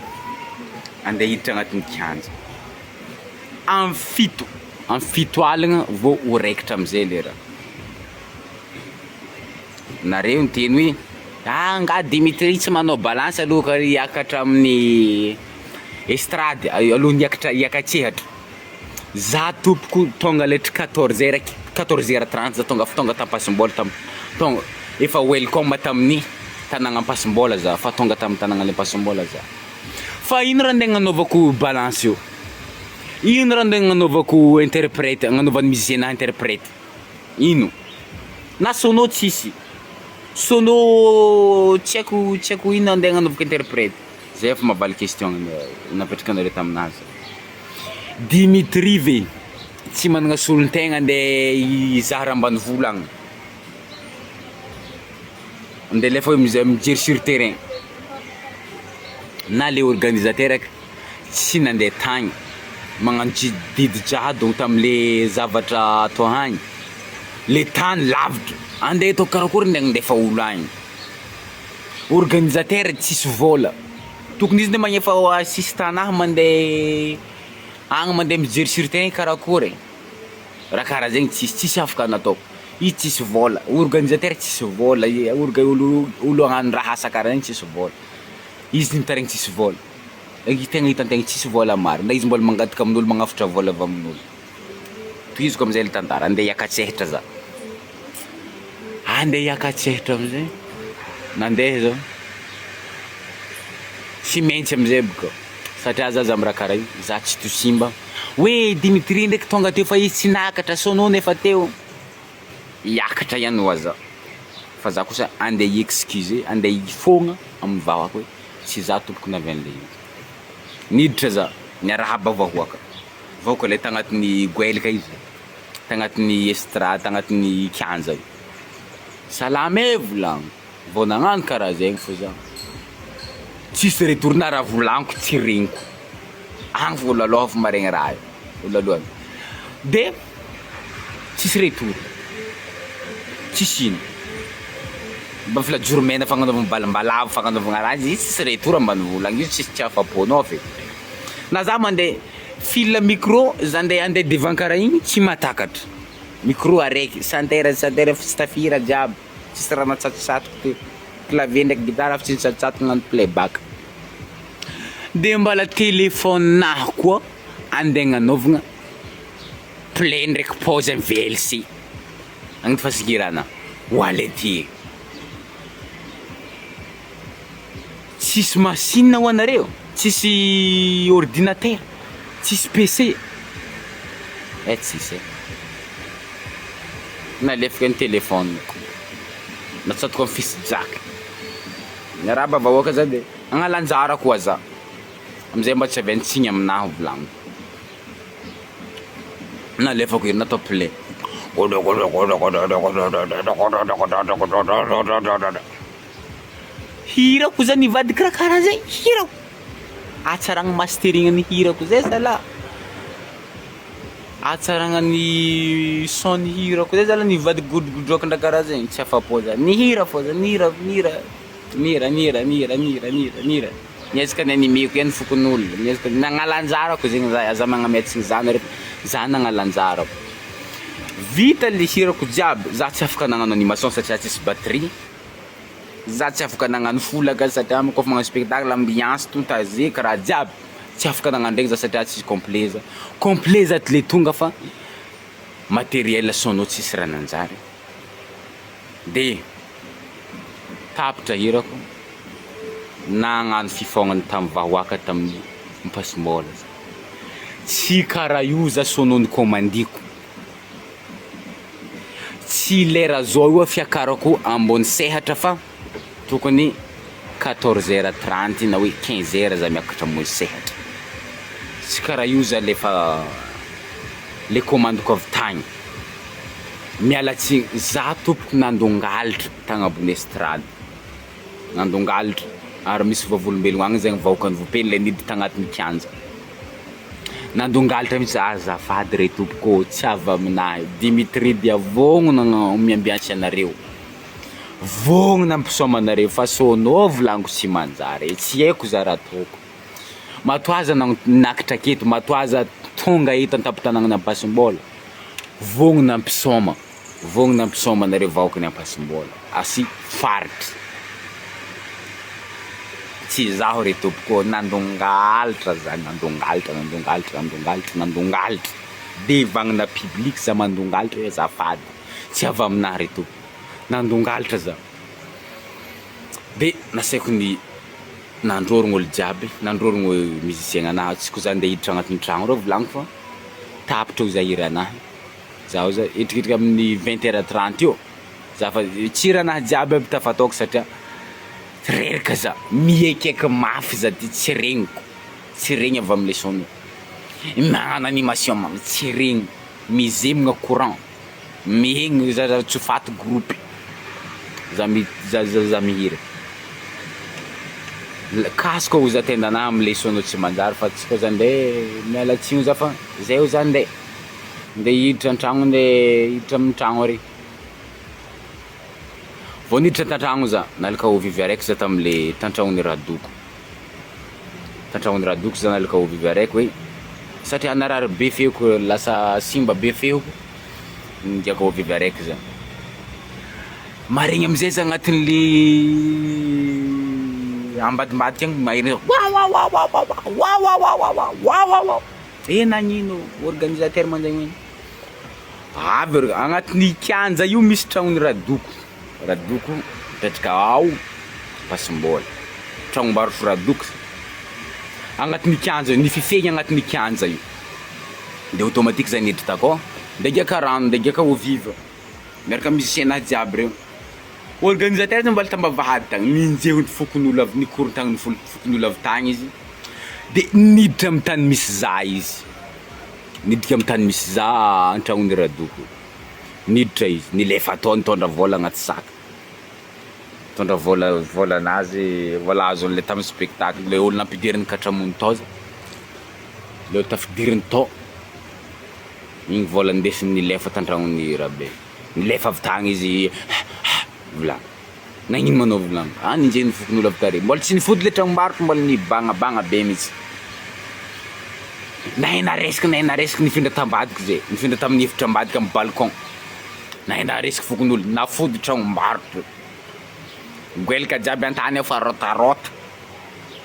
andeha hiditra agnatin'ny kianja amy fito, amy fito aligna vao ho raikitra amizay le raha, nareo niteny hoe ah nga Dimitri tsy manao balance aloha hiakatra amin'ny estrade alohan'ny hiakatra hiaka-tsehatra, za tompoko tonga letry quatorze heures quatorze heures trente za tonga efa tonga t'Ampasimbola tam tonga efa welcome tamin'ny tanàgna Ampasimbola za fa tonga tamin'ny tanàgnan'i Ampasimbola za, fa ino raha ndeha agnanaovako balance io, ino raha ndeha agnanaovako interprète agnanaovan'ny musicien anahy interprète, ino? Na sono tsisy, sono tsy haiko tsy haiko ino andeha agnanaovako interprète, zay efa mahavaly question napetraka anareo taminahy zay. Dimitri ve tsy managna solontegna andeha hizara ambanivolo agny? Andeha alefa hoe mize- mijery sur terrain, na le organisateur tsy nandeha tagny magnano ji- didy jadogno tamle zavatra atao agny, le tany lavitra andeha atao karakory ny andefa olo agny, organisateur tsisy vôla. Tokony izy nde magnefa assistant-nahy mandeha agny mandeha mijery sur terrain karakory e, raha karaha zegny tsisy tsisy afaka natao, izy tsisy vôla, organisateur tsisy vôla, orga- olo olo hagnano raha asa karaha igny tsisy vôla, izy mitaraigny tsisy vôla, i tegna hitan-tegna tsisy vôla marina, izy mbola mangataka amin'olo magnafatra vôla avy amin'olo, tohiziko amizay le tantara, andeha hiakatsehitra za. Andeha hiaka-tsehatra amizay, nandeha zao, tsy maintsy amizay boka satria za za miraha karaha io, za tsy to simba, hoe Dimitri ndraiky tonga teo fa izy tsy nakatra, sono nefa teo, hiakatra ihany hoa za, fa za kosa andeha hi-excuser, andeha hifôgna amin'ny vahoaka hoe tsy za tompoko navy anle izy, niditra za niarahaba vahoaka, vahoaka le tagnatin'ny goelaka izy. tagnatin'ny estrade tagnatin'ny kianja io, salama e volagniko, vao nagnano karaha zegny fô za, tsisy retour na raha volagniko tsy regniko, agny fô olo aloha fô maregny raha io, olo aloha agny, de tsisy retour, tsisy ino, mba filajoro mena fagnanaovana balam-balavo fagnanaovana raha izy tsisy retour ambanivolo agny, io tsisy tsy afapo anao feky, na za mandeha. Fil micro za ndeha andeha devant karaha igny tsy mahatakatra, micro araiky chanteur chanteur efa tsy tafihira jiaby, tsisy raha natsatotsatoka teo, clavier ndraiky gitara efa tsy nitsatotsatoka nagnano play back, de mbala telephone-nahy koa andeha agnanaovagna play ndraiky pause amy VLC, agny fasikirana, hoaly aty e. Tsisy machine ho anareo? Tsisy ordinateur? Tsisy PC? Eh tsisy eh! Nalefaka ny telephone-ko. Natsatoko amin'ny fils Jack. Miarahaba vahoaka za de hagnala anjara koa za. Amizay mba tsy avy antsigny aminahy volagniko. Nalefako hira natao play. Hirako zany nivadiky raha karaha zay, hirako. Hatsaragna mastering ny hirako zay zalah. Hatsaragna ny son ny hirako zay zalah nivadiky godrogodroaka ndraiky karaha zegny, tsy afapo za. Nihira fô za, nihira, nihira, nihira, nihira, nihira, nihira, nihira, nihira. Niezaka ni-animeko ihany fokonolona, niezaka nagnala anjarako zegny za, aza magnametsigny za nareo fa za nagnala anjarako. Vita le hirako jiaby, za tsy afaka nagnano animation satria tsisy batterie. Za tsy afaka nagnano folaka satria kôfa magnano spectacle ambiance tout tazeky raha jiaby, tsy afaka nagnano regny za satria tsy complet za, complet za le tonga fa matériel sono tsisy raha nanjary de tapitra hirako nagnano fifaognana tamin'ny vahoaka tamin'ny Ampasimbola za, tsy karaha io za sono nikômandiko. Tsy lera zao io fiakarako ambony sehatra fa tokony quatorze heures trente na hoe quinze heures za miakatra ambony sehatra, tsy karaha io za le fa le commandeko avy tagny, miala tsiny za tompoko nandongalitra tagnabon'ny estrade, nandongalitra ary misy vavolombelogno agny zegny vahoakan'i Vohipeno le niditra tagnatin'ny kianja. Nandongalitra mihitsy za, azafady re tompoko ô, tsy avy aminahy, Dimitri dia vognona miambiansy anareo, vognona hampisaoma anareo fa sono volaniko tsy manjary e, tsy haiko za raha ataoko, matoa aza nakatra aketo, matoa aza tonga eto an-tampon-tanànan'i Ampasimbola, vognona hampisaoma, vognona hampisaoma anareo vahoakan'i Ampasimbola, asy faritry. Tsy izaho re tompoko ô, nandongalitra za, nandongalitra, nandongalitra, nandongalitra, nandongalitra, devagnina public za mandongalitra hoe azafady, tsy avy aminahy re tompoko, nandongalitra za, de nasaiko ny nandrorogno olo jiaby, nandrorogno musicien anahy, tsy ko za ndeha hiditra agnatin'ny tragno reo volagniko fa tapitra hoy za hiranahy, zaho zao etriketriky amin'ny vingt heure trente eo. Za fa tsy ranahy jiaby aby tafataoko satria reraka za, miekieky mafy za ty tsy regniko, tsy regny avy amle son io, magnano animation ma tsy regny, mizemigna courant, mihegny za za tsy ho faty groupe, za mi- za za mihira, casque hoy za tendanahy amle son tsy manjary fa tsy koa za nde miala tsiny za fa zay hoy za nde, nde hiditra antragno nde hiditra amin'ny tragno ary. Vao niditra tan-tragno za, nalaka eau vive araiky za tamle tan-tragnon'i Radoko, tan-tragnon'i Radoko za nalaka eau vive araiky hoe satria narary be feoko lasa simba be feoko, nigiaka eau vive araiky za, maharegny amizay za agnatin'le ambadimbadika agny maheno hoe wawawawawa wawawawawa wawawawa, eh nagnino organisateur mandeha ino. Avy ry agnatin'ny kianja io misy tragnon'i Radoko, Radoko mipetraka ao Ampasimbola, tragnombarotro Radoko zay, agnatin'ny kianja io, ny fifehigny agnatin'ny kianja io, de automatique zay niditra takao, nde higiaka rano, nde higiaka eau vive, miaraka amin'ny musicien nahy jiaby reo, organisateur zany mbola tam-bavahady tagny, ninjehon'ny fokonolona avy nikorontagnin'ny fokonolona avy tagny izy, de niditra amy tany misy zah izy. Niditra amin'ny tany misy za an-tragnon'i Radoko. Niditra izy, nilefa tao nitondra vola agnaty sac. Nitondra vola volan'azy, vola azony le tamin'ny spectacle, le olo nampidiriny katramony tao zany, le olo tafidiriny tao, igny vola nindesiny nilefa tan-tragnon'i Rabe. Nilefa avy tagny izy volagny. Nagnino ma anao volagny? Ah ninjehin'ny fokonolona avy tary. Mbola tsy nifody le tragnombarotra mbola nibagnabagna be mihitsy. Nahay naresaka nahay naresaka nifindra tambadika zay, nifindra tamin'ny efitra ambadika amin'ny balcon. Nahay naresaka fokonolona, nafody tragnombarotra. Goelaka jiaby an-tany ao fa rotarota.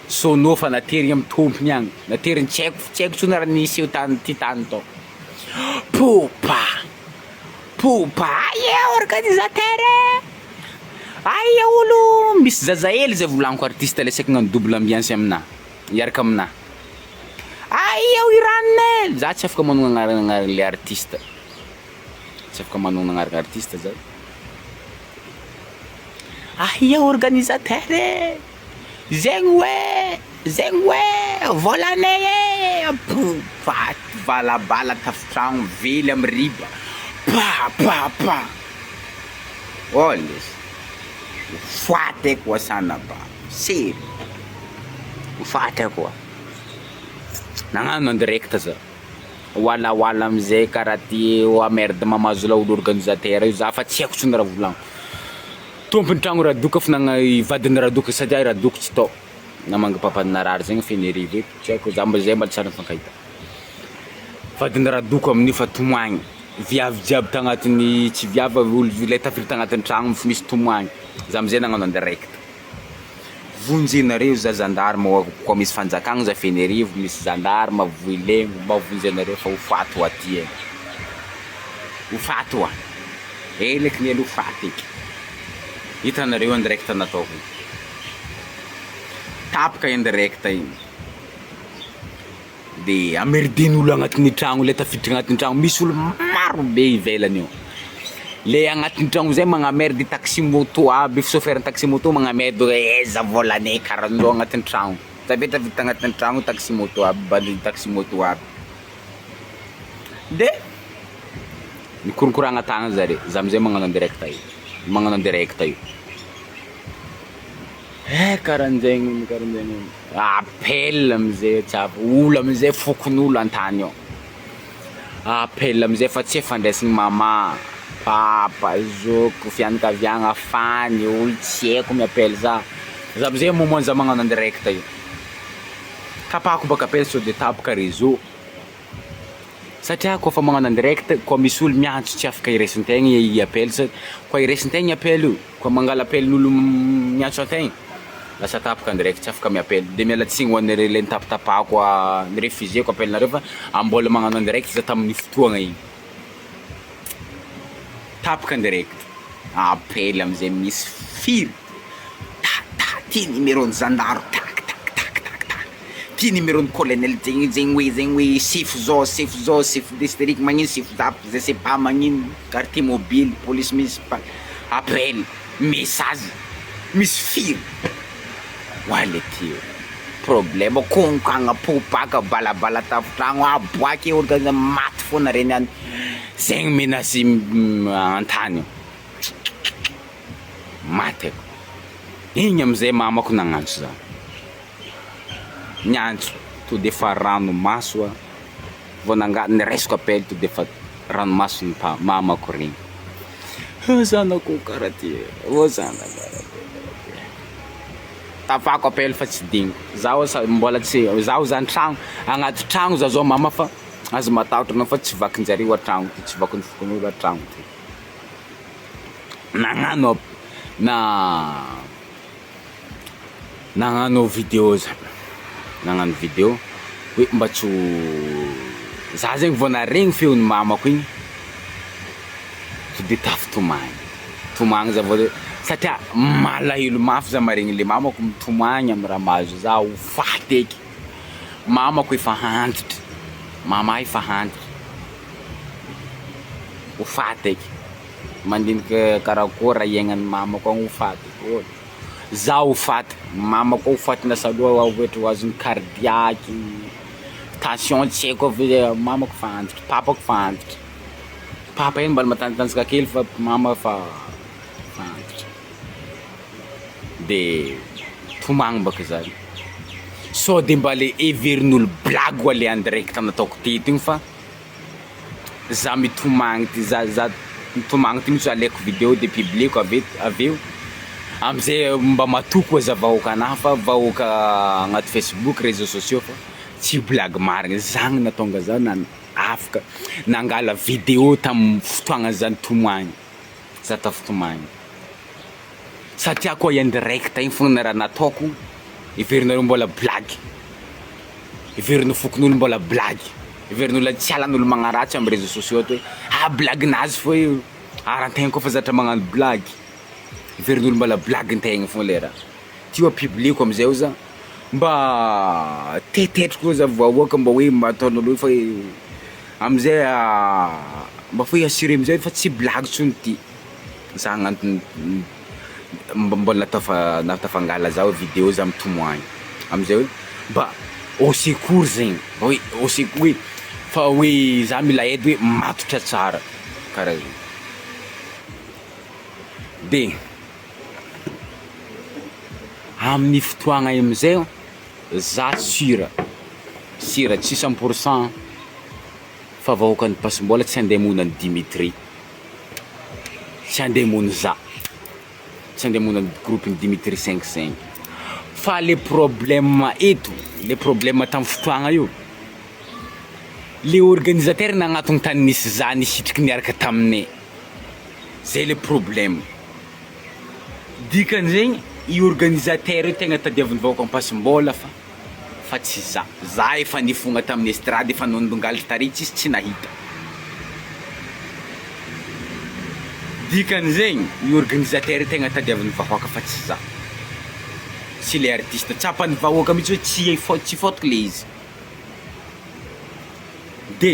Sono fa naterigny amin'ny tompony agny, nateriny tsy haiko tsy haiko intsony raha niseho tany ty tany tao. Popa! Popa! Aia organisateur e! Aia olo! Misy zazahely zay volagniko artiste le saiky hagnano double ambiance aminahy, hiaraka aminahy. Aia hoy ranona e! Za tsy afaka manonona agnarana agnarana artiste, tsy afaka manonona agnarana artiste za. Ahia organisateur e! Zegny hoe! Zegny hoe! Vôlanay e! Popaty valabala tafotragno vely amy riba, pa pa pa! Ô lesy, ho faty eky oa sanaba, sery, ho faty eky oa. Nagnano en direct za, walawala amizay karaha ty oa merde mamazo laolo organisateur io za fa tsy haiko tsony raha volagniko. Tompony tragno Radoko efa nagna i vadiny Radoko satria i Radoko tsy tao, namangy papany narary zegny Fenerivo eto, tsy haiko za mba zay mba tsy ary nifankahita. Vadiny Radoko amin'io fa tomoagny, viavy jiaby tagnatin'ny tsy viavy fa olo ilay tafiditra tagnatin'ny tragno fa misy tomoagny, za amizay nagnano en direct, vonjenareo za gendarme ô koa misy fanjakagna za Fenerivo misy gendarme voilengo mba vonjenareo fa ho faty ho aty e, ho faty hoa. Ela kny aloha faty eky. Hitanareo en direct nataoko iny. Tapaka en direct iny. De ameriden'olo agnatin'ny tragno le tafiditra agnatin'ny tragno misy olo maro be ivelany ao. Le agnatin'ny tragno zay magnamerde taxi moto aby, chauffeur taxi moto magnamerde hoe aiza vôlanay karahan'zao agnatin'ny tragno. Tafiditra tafiditra agnatin'ny tragno taxi moto aby, bandy taxi moto aby. De Nikorokoragna tagny zare, za amizay magnano en direct io, magnano en direct io, eh karanjegny hono karanjegny hono, appel amizay tsy avy, olo amizay fokonolo antany ao, appel amizay fa tsy fandraisigny mama, papa, zokiko, fianakaviagna, fany, olo tsy haiko mi-appel za, za amizay moment za magnano en direct io, tapahako baka appel sao de tapaka réseau. Satria kôfa magnano en direct koa misy olo miantso tsy afaka iraisin-tegna i appel sa koa iraisin-tegna appel io koa mangala appel-n'olo miantso antegna lasa tapaka en direct tsy afaka mi-appel de miala tsigny ho anareo le nitapatapahako ni-refuseko appel-nareo fa mbola magnano en direct za tamin'io fotoagna igny, tapaka en direct, appel amizay misy firy ta ta ty numéro-n'ny zandary tak tak tak tak tak. Ty numéro ny colonel zegny zegny hoe zegny hoe sefo zao sefo zao sefo district magnino sefo zap je sais pas magnino quartier mobile police municipale appel message misy firy oa le ty problème konkagna popaka balabala tafotragno aboaky eo maty foana regny any zegny menace antany maty ako igny amizay mamako nagnantso za. Niantso to de efa ranomaso aho vao nanga- niraisiko appel to de efa ranomaso ny pa- mamako regny, oh zanako karaha ty e, oh zanako karaha ty karaha ty, tapahako appel fa tsy digniko, zaho sa mbola tsy zaho za an-tragno agnaty tragno za zao mama fa aza matahotra anao fa tsy vakin-jareo an-tragno ty, tsy vakin'ny fokonolona an-tragno ty, nagnano na. Nagnano video za, nagnano video hoe mba tsy ho za zegny vao naharegny feon'ny mamako igny to de tafitomagny, tomagny za vao satria malahelo mafy za maharegny le mamako mitomagny amy raha mahazo za ho faty eky, mamako efa antitry, mama efa antitry, ho faty eky, mandinika karakôry raha iaignan'ny mamako agny ho faty ô. Zaho ho faty, mama koa ho faty lasa aloha ohatra ho azon'ny cardiaque, tension tsy haiko avy mamako efa antitra, papako efa antitra, papa iny mbola matanjatanjaka kely fa mama efa efa antitra, de tomagny baka za, sao de mba le heverin'olo blague oa le en direct nataoko teto igny fa. Za mitomagny ty za za mitomagny ty mihitsy alaiko video de publieko ave aveo amizay mba matoky oa za vahoaka anahy fa vahoaka agnaty facebook reseaux sociaux fa tsy blague marigny zagny nahatonga za na- afaka nangala video tamin'ny fotoagna za nitomagny za tafitomagny satria koa en direct igny fogna raha nataoko heverinareo mbola blague. Heverin'ny fokonolona mbola blague, heverin'olona tsy halan'olo magnaratsy amin'ny réseaux sociaux ato hoe ah blague-nazy fô io, ary antegna koa fa zatra magnano blague, heverin'olo mbola blague-ntegna foagna le raha, ty oa publieko amizay oa za mba taitaitry koa za vahoaka mba hoe mba ataonareo fa amizay mba fa assuré amizay fa tsy blague tsony ty, zany antony. Mbola natao fa natao fangala zaho video za mitomoagny amizay hoe mba au secours zegny mba hoe au secours hoe fa hoe za mila aide hoe matotra tsara karaha zegny de amin'ny fotoagna io amizay za sûr sûr tsy cent pour cent fa vahoakan'i Pasimbola tsy andeha hamono an'i Dimitri. Tsy andeha hamono za, tsy andeha hamono an'i groupe-n'i Dimitri cinq cinq, fa le problème eto, le problème tamin'ny fotoagna io, le organisateur nagnatogno tany nisy za nisitriky niaraka taminay, zay le problème, dikan'izegny i organisateur io tegna tadiavin'ny vahoaka Ampasimbola fa fa tsy za, za efa nifogna tamin'ny estrade efa nondongaly tary tsisy tsy nahita, dikan'izegny i organisateur tegna tadiavin'ny vahoaka fa tsy za, tsy le artiste, tsapan'ny vahoaka mihitsy hoe tsy fau- tsy faute-ko le izy, de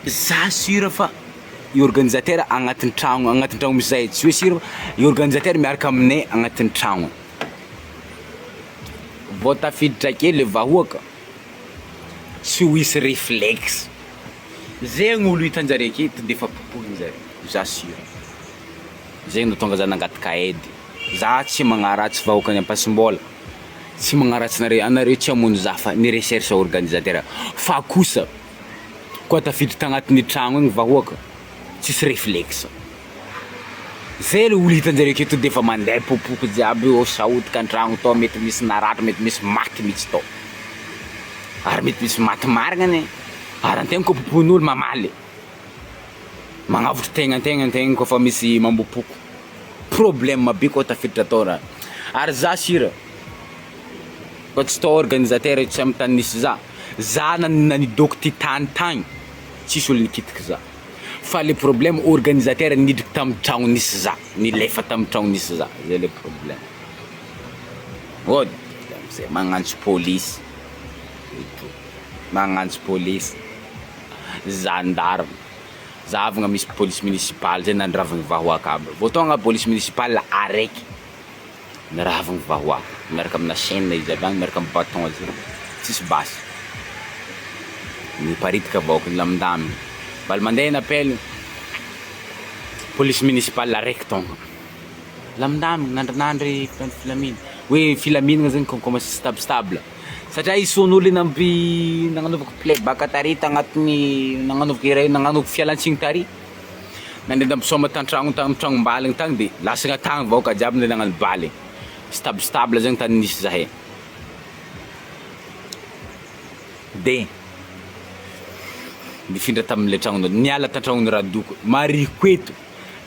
Za sûr fa i organisateur agnatin'ny tragno agnatin'ny tragno misy zahay, tsy hoe sûr fa i organisateur miaraka aminay agnatin'ny tragno, vao tafiditra ake le vahoaka tsy ho hisy reflexe, zegny olo hitanjare ake to defa popohinjare, za sûr, zegny nahatonga za nangataka aide, za tsy magnaratsy vahoakan'i Ampasimbola, tsy magnaratsy anareo, anareo tsy hamono za fa ny recherche organisateur fa kosa. Koa tafiditra tagnatin'ny tragno igny vahoaka, tsisy reflexe, zay le olo hitanjareo aketo de efa mandeha popoky jiaby io, sahodika an-tragno tao, mety misy naratra, mety misy maty mihitsy tao, ary mety misy maty marigna anie, ary antegna koa popohin'olo mamaly, magnavotro tegna antegna antegna kôfa misy mambopoko, problème be koa tafiditra tao raha, ary za sira fa tsy tao organisateur tsy amy tany nisy za. Za nanidoko ty tany tagny tsisy olo nikitiky za fa le problème organisateur nidriky tamy tragno nisy za nilefa tamy tragno nisy za zay le problème, ôdy amizay magnantso polisy et tout magnantso polisy, gendarme, zahavagna misy polisy municipale zay nandravagny vahoaka aby, vao tônga polisy municipale araiky. Miravogno vahoaka miaraka amina chaine izy avy agny miaraka amy baton zay tsisy basy miparitaka vahoaka milamindaminy mbaly mandeha ny appel police municipale araiky tônga milamindaminy nandrinandry mpitandro filaminana hoe filaminana zegny comme commence stable stable satria i son'olo nampy nagnanaovako play back tary tagnatin'ny nagnanaovako iray nagnanaovako fialantsiny tary. Nandeha nampisaoma tan-tragno tamy tragnom-baligny tagny de lasagna tagny vahoaka jiaby nandeha nagnano baly, stable stable zegny tany nisy zahay, de nifindra tamle tragno niala tan-tragnon'i Radoko, marihiko eto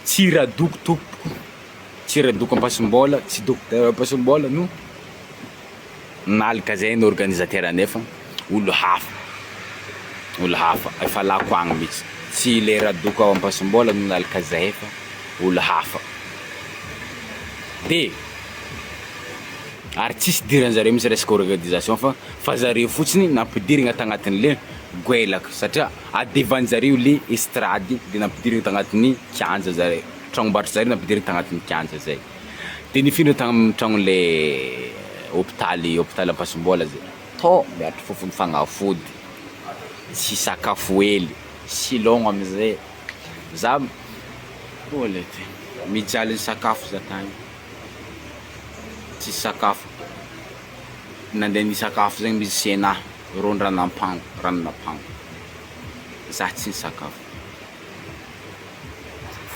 tsy Radoko tompoko, tsy Radoko Ampasimbola, tsy docteur Ampasimbola no Nalika zay ny organisateur nefa olo hafa, olo hafa efa lako agny mitsy, tsy le radoko ao Ampasimbola no nalika zahay fa olo hafa, de ary tsisy idiranjareo mitsy resaka organisation fa fa zareo fotsiny nampidirigna tagnatinle goelaka satria adevanjareo le estrade de nampidirigna tagnatin'ny kianja zare, tragnombarotro zare nampidirigna tagnatin'ny kianja zay. De nifindra tamin'ny tragnon'le hopitaly hopitaly Ampasimbola zay, tô miaritra fofon'ny fagnafody, tsy sakafo hely, silôgno amizay, za ô lety mijaly sakafo za tagny, tsisy sakafo, nandeha nisakafo zegny musicien-nahy ron-dranampango ranon'ampango, za tsy nisakafo.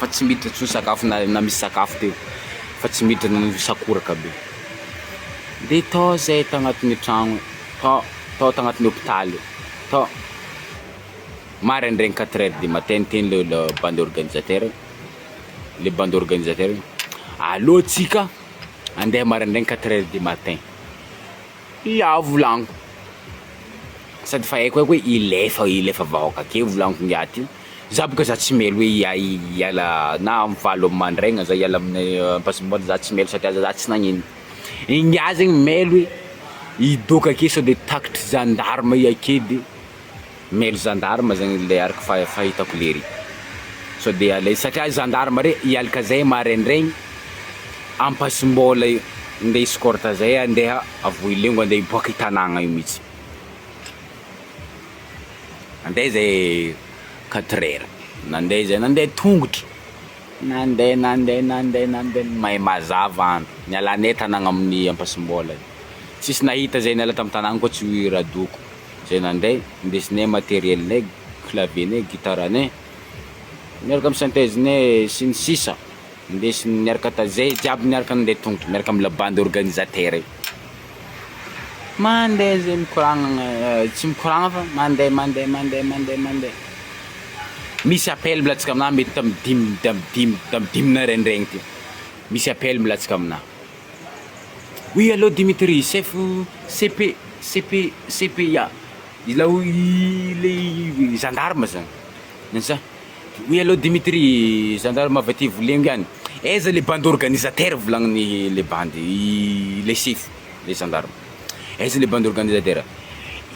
Fa tsy miditra intsony sakafo na na misy sakafo teo fa tsy miditra noho ny sakoraka be. De tao zay tagnatin'ny tragno tao tao tagnatin'ny hopitaly tao, maraindraigny quatre heures du matin niteny le le bandy organisateur le bandy organisateur hoe alô tsika andeha maraindraigny quatre heures du matin, ia volagniko sady fa haiko haiko hoe hilefa hilefa vahoaka akeo volagniko ngiahy ty. Za boka za tsy mailo hoe hiala na am valo am mandraigna za hiala amin'ny Ampasimbola za tsy mailo satria za tsy nagnino, ingahy zegny mailo hoe hidoka ake sao de takitry gendarme i ake de mailo gendarme zegny le araka fahitako lery. Sao de alay satria gendarme re hialika zay maraindraigny Ampasimbola io ndeha escorte zay andeha Avohilengo andeha hiboaka i tanagna io mihitsy. Nandeha zay quatre heures, nandeha zay nandeha tongotry, nandeha nandeha nandeha nandeha may mazava andro, nialanay tanagna amin'ny Ampasimbola io, tsisy nahita zay niala tamin'ny tanagna koa tsy ho radoko, zay nandeha nindesinay materiel-nay, clavier-nay, gitaranay, miaraka amin'ny synthèse-nay sy ny sisa, nindesiny niaraka ta- zay jiaby niaraka nandeha tongotry miaraka amy la bande organisateur io. Mandeha zay mikoragna tsy mikoragna fa mandeha mandeha mandeha mandeha mandeha, misy appel milatsaka aminahy mety tamin'ny dimy tamin'ny dimy tamin'ny dimy naraindraigny teo, misy appel milatsaka aminahy, oui allô Dimitri chef CP CP CPA, ilay le gendarme zany, za oui allô Dimitri gendarme avy aty Volengo ihany, aiza le bande organisateur volagnin'ny le bandy le sefo le gendarme, aiza le bande organisateur,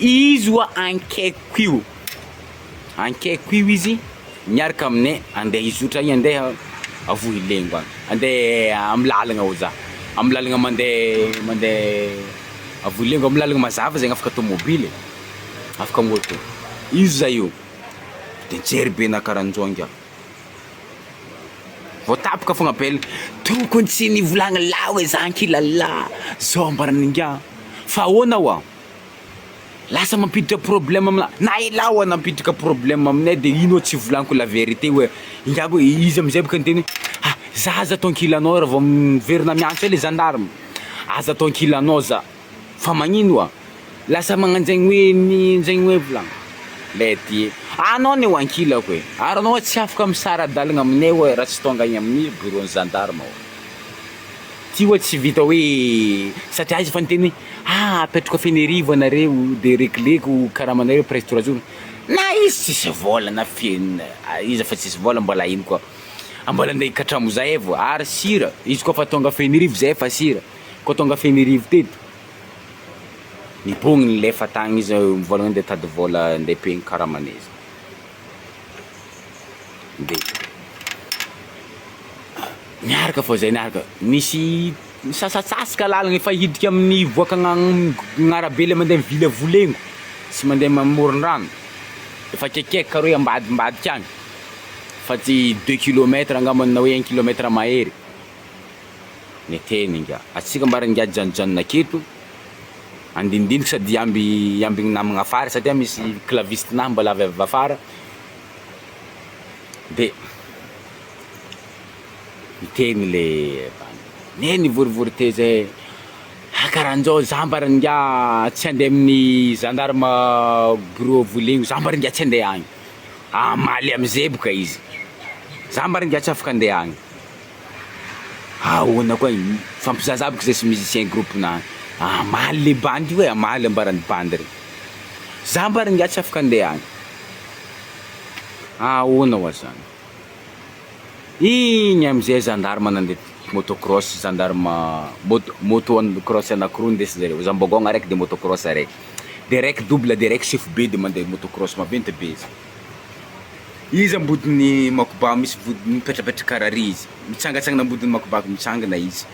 izy oa ankaikiko io, ankaikiko io izy miaraka aminay andeha hizotra igny andeha Avohilengo agny, andeha amy lalagna hoy zah, amy lalagna mandeha mandeha Avohilengo amy lalagna mazava zegny afaka tômôbily e, afaka môtô, izy zah io de nijery be na karahan'zao ngiahy. Vao tapaka fogna appel, tokony tsy nivolagna lahy hoe za ankilalahy, zao ambaran'ingahy, fa ahoana hoa? Lasa mampiditra problème amina, na elah hoa nampiditra problème aminay de ino hoa tsy volagniko la vérité hoe ingahy koa izy amizay boka niteny hoe ah za aza atao ankilanao raha vao miverina miantso eo le gendarme, aza atao ankilanao za. Fa magnino oa? Lasa magnanjegny hoe ny anjegny hoe volagno le ty anao anie ho ankilako e, ary anao tsy afaka misara-dalagna aminay oa raha tsy tonga agny amin'ny bureau-n'ny gendarme oa. Ty oa tsy vita hoe satria izy efa niteny hoe ah apetrako Fenerivo anareo de regleko karamanareo presque trois jours, na izy tsisy vôla na feno izy efa tsisy vôla mbola ino koa, mbola andeha hikatramo zahay vao ary sira izy koa fa tonga Fenerivo zahay efa sira. Koa tonga Fenerivo teto, nibogny nilefa tagny izy mivôlagna ndeha hitady vôla ndeha payer ny karamanay izy, de niaraka fô zay niaraka, nisy nisasatsasaka lalagna efa hiditra amin'ny hivoaka agn'arabe le mandeha mivily Volengo sy mandeha amoron-drano, efa akaikikaiky karaha hoe ambadimbadika agny fa tsy deux kilomètres angambany na hoe un kilomètre mahery. Niteny ingahy, atsika mba ry ingahy hijanonjanona aketo, andinindiniky sady hiamby hiambigny namagna afara satria misy claviste-nahy mbola avy avy afara, de niteny le bandy, ne nivorivory teo zay, ah karahan'zao zah mba ry ingahy tsy handeha amin'ny gendarme bureau Vohilengo, zah mba ry ingahy tsy handeha agny, hamaly amizay boka izy, zah mba ry ingahy tsy afaka handeha agny. Ahoana koa io? Mifampizahazaha bôka zay sy musicien groupe-na hamaly le bandy io e, hamaly ambaran'ny bandy regny, za mba ry ngiahy tsy afaka andeha agny, ahoana hoa zany? Igny amizay gendarme nandeha moto cross, gendarme moto moto cross anakiroa nindesin-jareo, zambogôgna araiky de moto cross araiky, de raiky double de raiky chef be de mandeha moto cross maventy be izy. Izy ambodin'ny makoba misy vody mipetrapetraka karaha ry izy, mitsangatsangana ambodin'ny makoba mitsangana izy,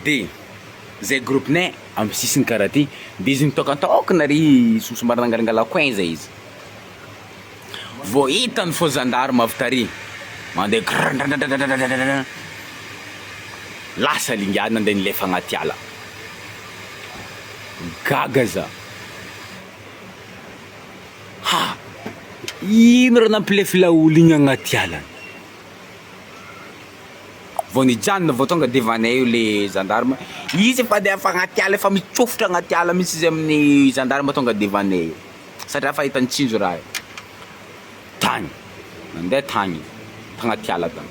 de zay groupe-nay amy sisiny karaha ty, de izy mitôkantôkana ary somary nangalangala coin zay izy, vao hitany fô gendarme avy tary mandeha grrrr lasa l'ingahy nandeha nilefa agnaty ala, gaga za. Ha! Ino raha nampilefy laolo igny agnaty ala agny? Vao nijanona vao tonga devanay eo le gendarme, izy efa de efa agnaty ala efa mitsofotra agnaty ala mintsy izy amin'ny gendarme tonga devanay eo satria efa hitany tsinjo raha io, tagny, nandeha tagny izy, tagnaty ala tagny,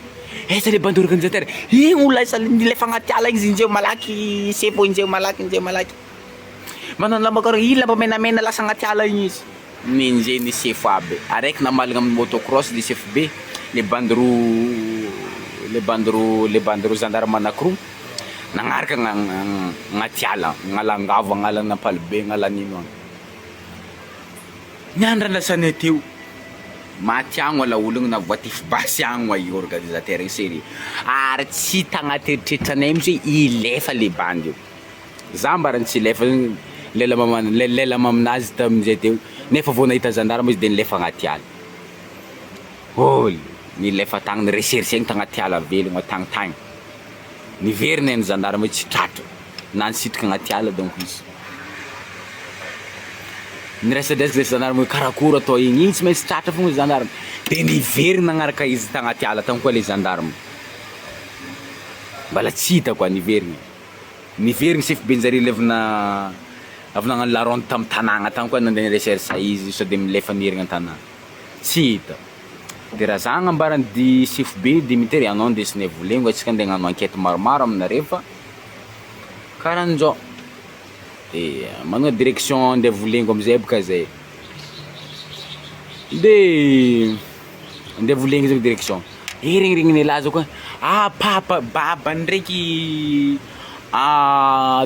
aiza le bandy organisateur? Igny olo lasa nilefa agnaty ala igny izy injeo malaky sefo injeo malaky injeo malaky. Manana lamba karaha iny lamba menamena lasa agnaty ala igny izy. Nenjehin'ny sefo aby, araiky namalagna amin'ny moto cross le sefo be, le bandy roa le bandy roa le bandy roa gendarme anakiroa nagnaraka agnaty ala, agn'ala Angavo, agn'alan'Ampalibe, agn'alan'ino agny. Niandry lasanay teo. Maty agny oa laolo na voatify basy agny oa i organisateur io sérieux ary tsy tagnaty eritreritranay mihitsy hoe hilefa le bandy io, za mbarany tsy hilefa lela mama- lela maminazy tamin'izay teo nefa vao nahita gendarme izy de nilefa agnaty ala, holy nilefa tagny nireseresegny tagnaty ala velogna tagny tagny, niverina ny gendarme io tsy tratra na nisitrika agnaty ala donc izy. Niresadresaka zay gendarme hoe karakory atao igny, igny tsy maintsy tratra fogna gendarme, de niverina nagnaraka izy tagnaty ala tagny koa le gendarme, mbala tsy hita koa niverigny, niverigny chef benjare le avy na- avy nagnano la ronde tamy tanagna tagny koa nandeha ni-recherche izy sao de milefa miherigna an-tanà, tsy hita, de raha za agnambaran'i di- chef be Dimitry anao ndesinay volengo antsika andeha hagnano enquête maromaro aminareo fa karahan'zao. De manao direction andeha volengo amizay boka zay, de andeha volengo zay direction, eh regniregnin'elah zao koa, ah papa baba ndraiky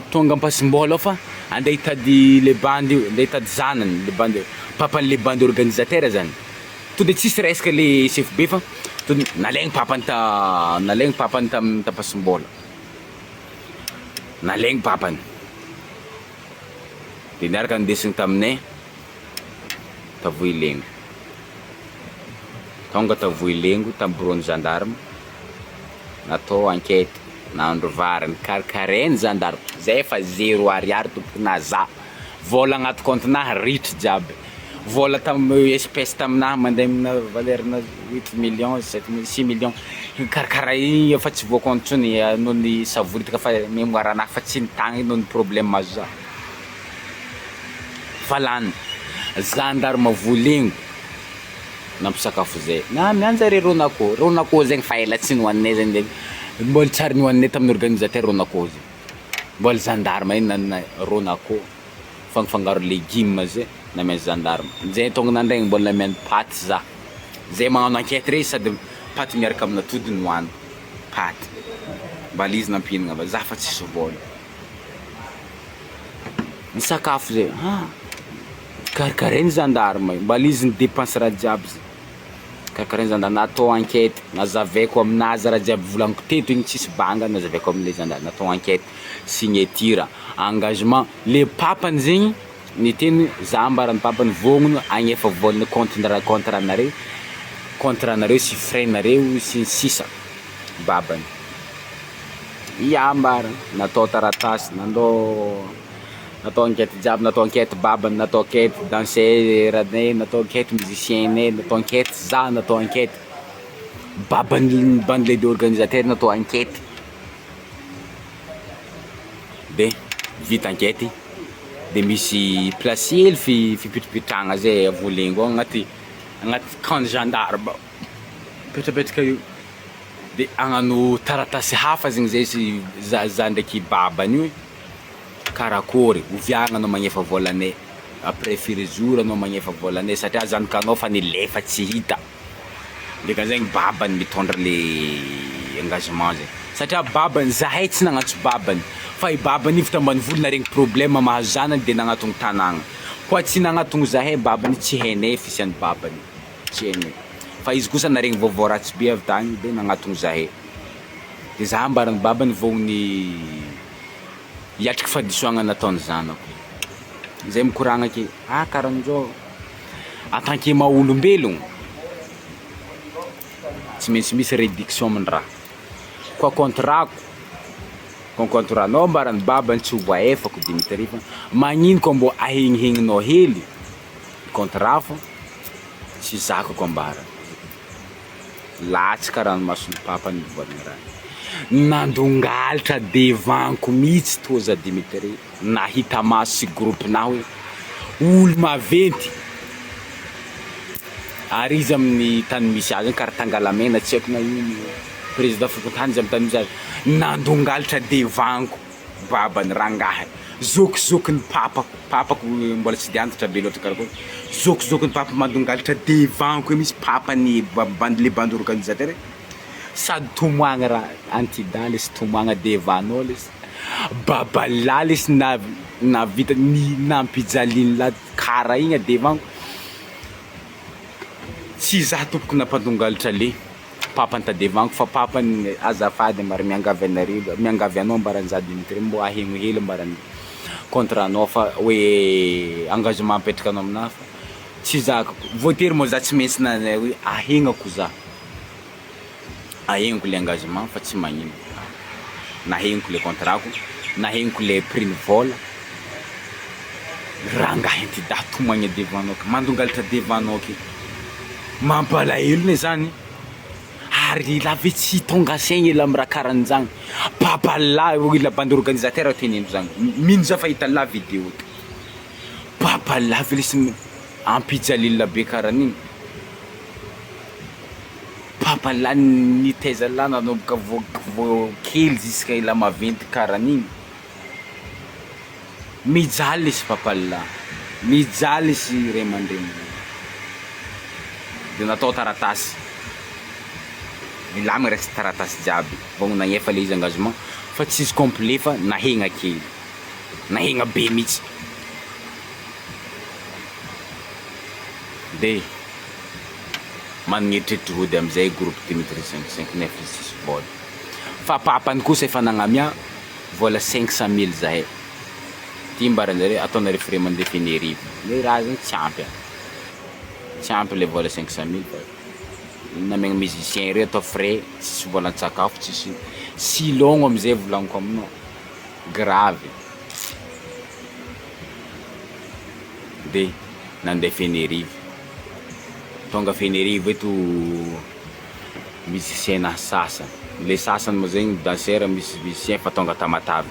tonga Ampasimbola ao fa andeha hitady le bandy io, andeha hitady zanany le bandy io, papan'le bandy organisateur zany, to de tsisy resaka le chef be fa to de nalaigny papany ta nalaigny papany tam t'Ampasimbola. Nalaigny papany de niaraka nindesiny taminay Tavohilengo, tonga Tavohilengo tamin'ny bureau-n'ny gendarme, natao enquête, nahandro vary, nikarakarain'ny gendarme, zay efa zéro ariary tompoko na za, vôla agnaty compte-nahy ritra jiaby, vôla tamin'ny espèce taminahy mandeha amina valeur-na huit millions, sept millions, six millions, karakaraha igny efa tsy voakaonty intsony noho ny savoritaka fa mémoire-nahy fa tsy nitagna noho ny problème mahazo za, fa lany, gendarme voalengo nampisakafo zay, na mianjare ron'akoho, ron'akoho zegny fa ela tsy nohaninay zegny de mbola tsy ary nohaninay tamin'ny organisateur ron'akoho zegny, mbola gendarme igny nanana ron'akoho. Mifangafangaro legume zay namian'ny gendarme, zay tonga nandraigny mbola namiany paty za, zay magnano enquête rey sady paty miaraka amin'atody no hoaniko, paty, mbala izy nampihinagna fa za fa tsisy vôla, nisakafo zay ah karakarain'ny gendarme io, mbala izy nidepense raha jiaby zay, karakarain'ny gendarme, natao enquête, nazavaiko aminazy raha jiaby volagniko teto igny tsisy banga nazavaiko amle gendarme, natao enquête, signature. Engagement, le papany zegny niteny hoe za ambaran'ny papany vognona agnefa vôla compte contrat-nareo, contrat-nareo sy frais-nareo sy ny sisa babany, ia ambarany, natao taratasy, nandao natao enquête jiaby, natao enquête babany, natao enquête danseur-nay, natao enquête musicien-nay, natao enquête za, natao enquête baban'ny bandy le organisateur natao enquête. De vita enquête de misy place hely fi- fipetrapetrahana zay a Voalengo ao agnaty agnaty camp gendarme ao, mipetrapetraka eo de hagnano taratasy hafa zegny zay sy za za ndraiky babany io karakôry oviagna anao magnefa vôlanay après firy jours anao magnefa vôlanay satria zanakanao fa nilefa tsy hita. Dikan'izegny babany mitondra le engagement zay satria babany zahay tsy nagnantso babany fa i babany io avy tambanivolo naharegny problème mahazo zanany de nagnatogno tanagna, koa tsy nagnatogno zahay babany tsy hainay fisian'ny babany, tsy hainay fa izy kosa naharegny vaovao ratsy be avy tagny de nagnatogno zahay, de za ambaran'ny babany vognogny hiatriky fahadisoagna nataon'ny zanako, zay mikoragna ake ah karahan'zao. En tant que maha olombelogno, tsy maintsy misy réduction amin'ny raha, koa contrat-ko, koa contrat-nao ambaran'ny babany tsy ho voaefako Dimitri fa magnino koa mbô ahenihegninao hely contrat fô tsy zakako ambara, latsaka ranomason'ny papa nivoalagna raha igny, nandongalitra devant-ko mihitsy tô za Dimitri. Nahita maso sy groupe-na hoe olo maventy ary izy amin'ny tany misy azy any karaha Tangalamena tsy haiko na ino président fokontany izy amin'ny tany misy azy, nandongalitra devant-ko babany rangahy, zokizokin'ny papako, papako mbola tsy de antitra be loatra karakory, zokizokin'ny papa mandongalitra devant-ko eo mihintsy papany ba- bandy le bandy organisateur sady tomoagny raha antida lesy tomoagna devant-nao lesy. Babalahy lesy nahavita ny nampijalian'lah kara igny devant. Tsy za tompoko nampandongalitra le papa nitadiavaniko fa papa azafady mba miangavy anareo miangavy anao ambaran'i Dimitri mbô ahegno hely ambaran'ny contrat nao fa hoe engagement apetrakanao aminahy fa tsy zakako, voatery moa za tsy maintsy na hoe ahegnako za, ahegnako le engagement fa tsy magnino, nahegnako le contrat-ko, nahegnako le prix ny vôla, rangahy ty dahy tomagny devant nao ke, mandongalatra devant nao ke, mampalahelo ne zany, ary elah ve tsy tonga saigny elah amy raha karanjany, papa lah hoy la bande organisateur teneno zany, mino za fa hitanlah video ty, papa lah ve lesy ampijalila be karan'igny, papa lah nitaiza lah nanomboka vao vao kely jusqu'à elah maventy karan'igny. Mijaly lesy papa lah, mijaly lesy ray aman-dreniny. De natao taratasy, milamigna resaka taratasy jiaby vao nagnefa le izy engagement fa tsisy complet fa nahegna kely, nahegna be mihitsy. De managna eritreritry hody amizay groupe Dimitri 5 5 nefa izy tsisy vôla, fa papany kosa efa nagnamia vola 500 mille zahay ty ambaranjareo ataonareo frais mandeha Fenerive le raha zegny tsy ampy an, tsy ampy le vola 500 mille fa namegna musicien reo atao frais tsisy volan-tsakafo tsisy silôgno amizay volagniko aminao gravy de nandeha Fenerive tonga Fenerive eto musicien-nahy sasany, le sasany moa zegny danseur misy musicien efa tonga Tamatave,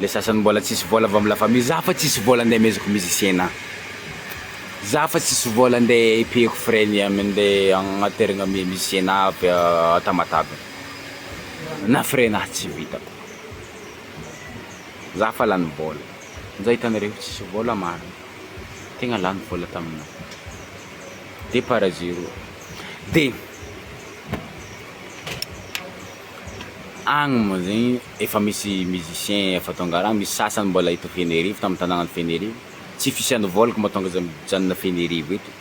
le sasany mbola tsisy vôla avy amy la famille, za fa tsisy vôla ande amezako musicien-nahy, za fa tsisy vôla ande hipehiko frais-ny ande agnaterana musicien-nahy avy a Tamatave, na frais-nahy tsy vitako, za fa lany vôla, njay hitanareo tsisy vôla marigny, tegna lany vôla taminahy, départ à zéro. De agny moa zegny efa misy musicien efa tonga raha, misy sasany mbola eto Fenerivo tamy tanànan'i Fenerivo, tsy fisian'ny vôlako mahatonga za mijanona Fenerivo eto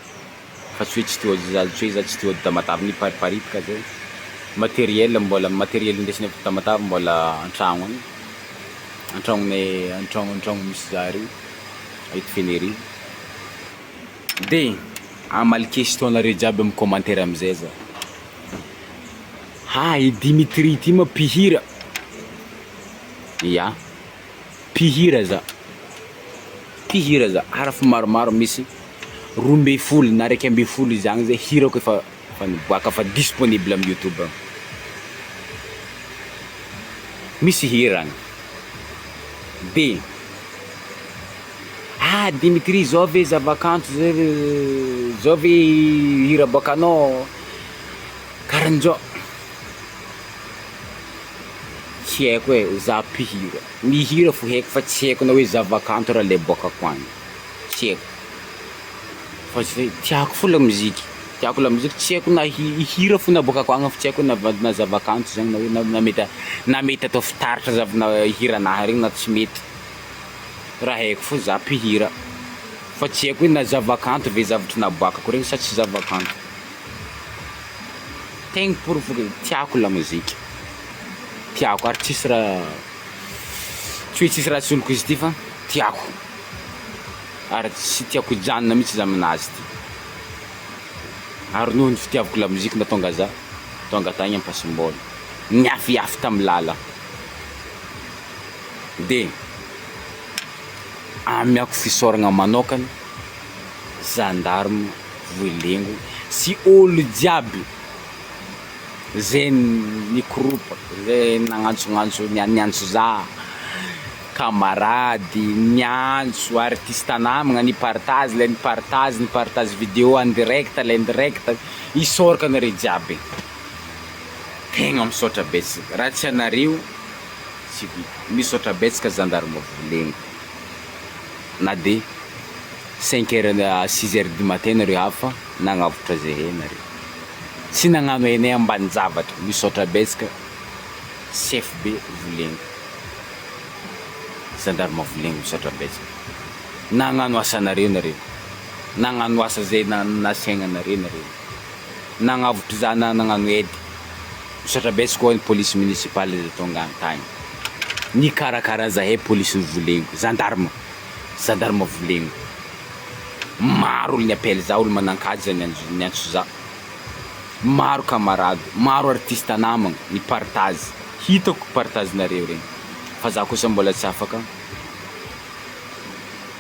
fa tsy hoe tsy tia za tsy hoe za tsy tia hody Tamatave nipariparitaka zay, matériel mbola matériel indesigny avy Tamatave mbola an-tragno agny, an-tragnonay an-tragno an-tragno misy za reo eto Fenerivo. De hamaly question nareo jiaby amy commentaire amizay za, ha i Dimitri ty ma mpihira? Ya, mpihira za, mpihira za ary efa maromaro misy 12 na 11 izy agny zay hirako efa efa niboaka efa disponible amy youtube agny, misy hira agny de. Ah Dimitri zao ve zavakanto zao ve zao ve hira aboakanao karanjao, tsy haiko e za mpihira, mihira fo haiko fa tsy haiko na hoe zavakanto raha le aboakako agny, tsy haiko fa zay tiako fo lamoziky, tiako lamoziky tsy haiko na hi- hira fo naboakako agny fa tsy haiko na na zavakanto zany na hoe na mety na mety atao fitaratra zav- na hiranahy regny na tsy mety. Raha haiko fo za mpihira fa tsy haiko hoe na zavakanto ve zavatra naboakako regny sa tsy zavakanto, tegna porofo regny tiako lamoziky, tiako ary tsisy raha tsy hoe tsisy raha soloko izy ty fa tiako ary tsy tiako hijanona mihitsy za aminazy ty, ary noho ny fitiavako lamoziky nahatonga za tonga tagny Ampasimbaola, niafiafy tamy lala. De amiako fisaoragna manôkana gendarme Vohilengo sy ôlo jiaby zay nikoropa, zay nagnantsognantso niantso zah, camarady niantso, artiste namagna nipartage le nipartage nipartage video en direct le indirect, isaorako anareo jiaby, tegna misaotra betsaka raha tsy anareo. Tsy vita. Misaotra betsaka gendarme Volengo. Na de cinq heures à six heures du matin nareo avy fa nagnavotra zahay nareo. Tsy nagnano hainay ambanin-javatra. Misaotra betsaka chef be Volengo. Gendarme Volengo misaotra betsaka. Nagnano asanareo nareo. Nagnano asa zay nasaigna anareo nareo. Nagnavotro za na nagnano aide. Misaotra betsaka koa ny police municipale zay tonga tagny nikarakara zahay police volegno, gendarme, gendarme volegno. Maro olo ni-appel za, olo manan-kaja niantso za, maro camarade, maro artiste namagna ni-partage, hitako partage nareo regny fa za kosa mbola tsy afaka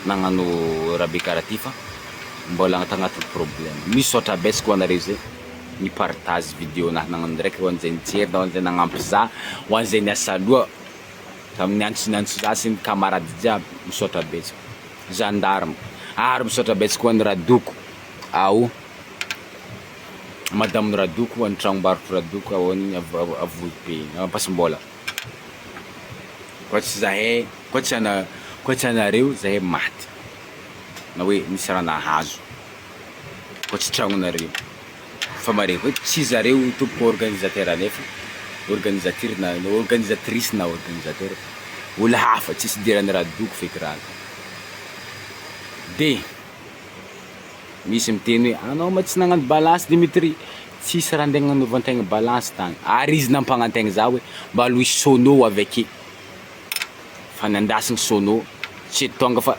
nagnano raha be karaha ty fa mbola tagnatin'ny problème. Misaotra betsaka ho anareo zay. Ni partage video nahy nagnano direct ho an'izay nijery na ho an'izay nagnampy za, ho an'izay niasa loha tamin'ny antso niantso za sy ny camarade jiaby, misaotra betsaka, gendarme, ary misaotra betsaka ho an'i Radoko ao madame Radoko any tragnombarotro Radoko ao any Avohibe Ampasimbola, koa tsy zahay koa tsy ana koa tsy anareo zahay maty na hoe nisy raha nahazo. Koa tsy tragnonareo. Fa mare hoe tsy zareo tompoko organisateur nefa organisature na organisatrice na organisateur fa olo hafa tsisy idiran'i radoko feky raha zany. De misy miteny hoe anao ma tsy nagnano balance Dimitri, tsisy raha ndeha agnanovan-tegna balance tagny, ary izy nampagnantegna za hoe mba aloha hisy sono avy ake, fa nandasiny sono tsy tonga fa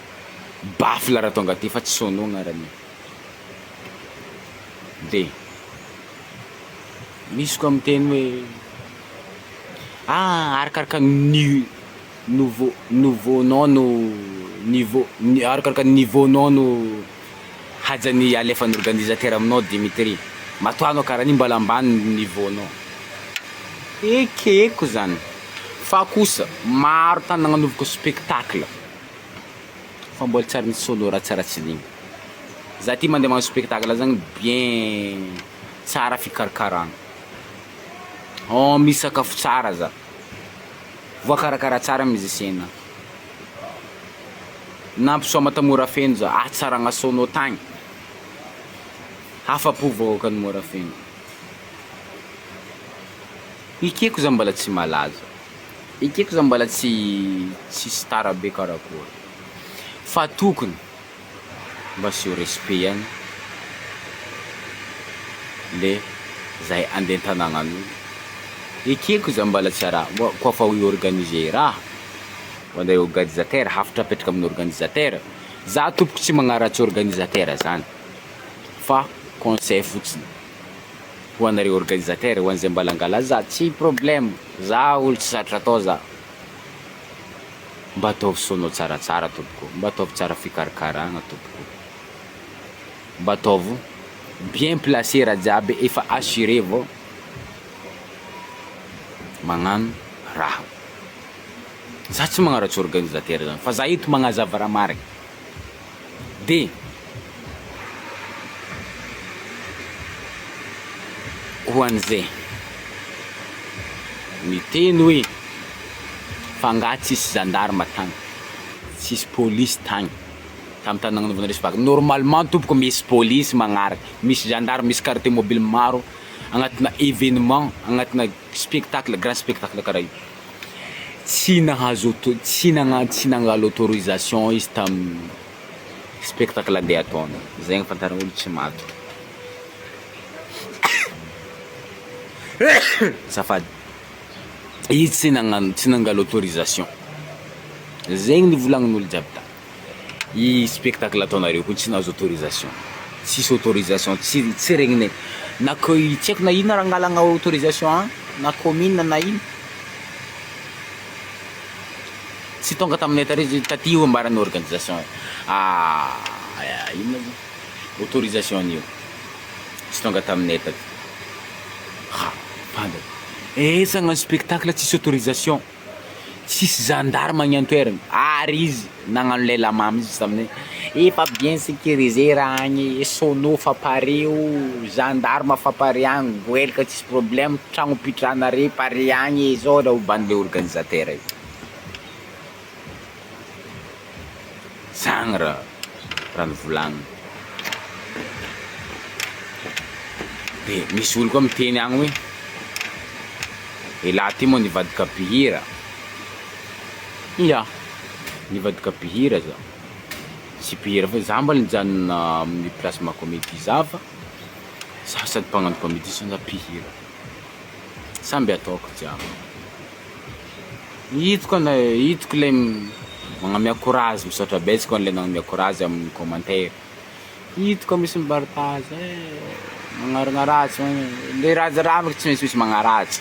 Baffle raha tonga aty fa tsy sono agnarany io. De misy koa miteny hoe ah arakaraka ny nouveau nouveau-nao no niveau arakaraka ny niveau-nao no hajan'ny alefan'ny organisateur aminao Dimitri, matoa anao karaha an'io mbola ambany ny niveau-nao. Ekeko zany fa kosa maro tany nagnanovako spectacle. Fa mbola tsy ary nisy solo ratsiratsy Za ty mandeha magnano spectacle zagny bien tsara fikarakaragna, oh misy sakafo tsara za, voakarakara tsara musicien-na, nampisaoma ta Morafeno za, hatsaragna sono tagny, afapo vahoakan'i Morafeno, ekeko za mbola tsy malaza. Ekeko za mbola tsy tsy star be karakory fa tokony mba asio respect ihany le zahay andeha an-tanàgnan'olo, ekeko za mbola tsy raha koa fa hi-organiser raha mandeha organisateur hafatra apetraka amin'ny organisateur, za tompoko tsy magnaratsy organisateur zany fa conseil fotsiny. Ho anareo organisateur, ho an'izay mba langala za tsy problème, za olo tsy zatra atao za, mba ataovy sono tsaratsara tompoko, mba ataovy tsara fikarakaragna tompoko, mba ataovy bien placé raha jiaby efa assuré vao magnano raha, za tsy magnaratsy organisateur zany fa za eto magnazava raha marigny. De ho an'izay miteny hoe fa angaha tsisy gendarme tagny, tsisy polisy tagny tamin'ny tany nagnanaovana resy normalement tompoko misy polisy magnaraka, misy gendarme, misy quartier mobile maro agnatina evenement, agnatina spectacle, grand spectacle karaha io. Tsy nahazo auto- tsy nagna- tsy nangala autorisation izy tamin'ny spectacle andeha ataony, zay no ahafantarana olo tsy matotra. Azafady, izy tsy nagnano tsy nangala autorisation, zegny nivolagnin'olo jiaby ta, i spectacle ataonareo koa tsy nahazo autorisation, tsisy autorisation tsy tsy regninay na ko tsy haiko na ino raha angalagna autorisation agny na commune na ino, tsy tonga taminay tary izy taty io ambaran'ny organisation ino ma izy io autorisation an'io tsy tonga taminay taty, ha panda, aiza hagnano spectacle tsisy autorisation. Tsisy gendarme agny an-toerana ary izy nagnano lela mamy izy taminay efa bien sécurisé raha agny, sono fa pare o, gendarme fa pare agny, goelaka tsisy problème, tragno ipitrahanareo pare agny, zao raha oban'le organisateur io, zagny raha raha nivolagniny, de misy olo koa miteny agny hoe. Elah ty moa nivadika mpihira, ia nivadika mpihira za, tsy mpihira fa za mbola nijanona amin'ny place ma comédie za fa. Za sady mpagnano comédie sady mpihira. Samby ataoko jiaby. Hitako ana, hitako le magnamia courage, misaotra betsaka ho an'le nagnamia courage amin'ny commentaire. Hitako misy mipartage eh, magnaragnaratsy, le raha raha tsy maintsy misy magnaratsy,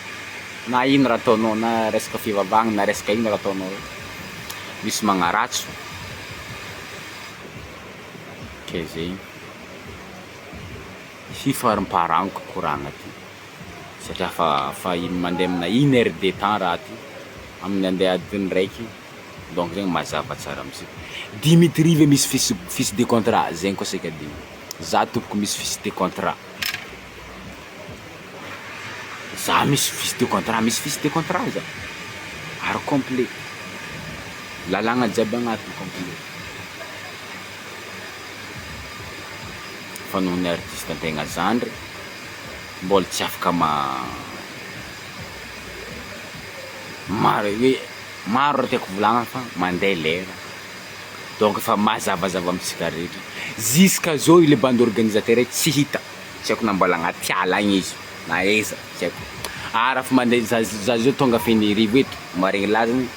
na ino raha ataonao na resaka fivavahana na resaka ino raha ataonao io, misy magnaratsy fô, ke zegny hifarimparagno koragna ty satria fa fa mandeha amina une heure de temps raha ty, amin'ny andeha adiny raiky. Donc zegny mazava tsara amizay. Dimitri ve misy fiche fiche de contrat, zegny koa saika adino, za tompoko misy fiche de contrat, za misy fiche de contrat, misy fiche de contrat za, ary complet, lalàgna jiaby agnatiny complet, fa noho ny artiste antegna zandry mbola tsy afaka ma- maro hoe. Maro raha tiako volagnina fa mandeha lera donc efa mazavazava amintsika rehetra jusqu'à zao le bande organisateur tsy hita tsy haiko na mbola agnaty ala agny izy na aiza tsy haiko ary afa mandeha za za zao tonga Fenerivo eto maregny lazany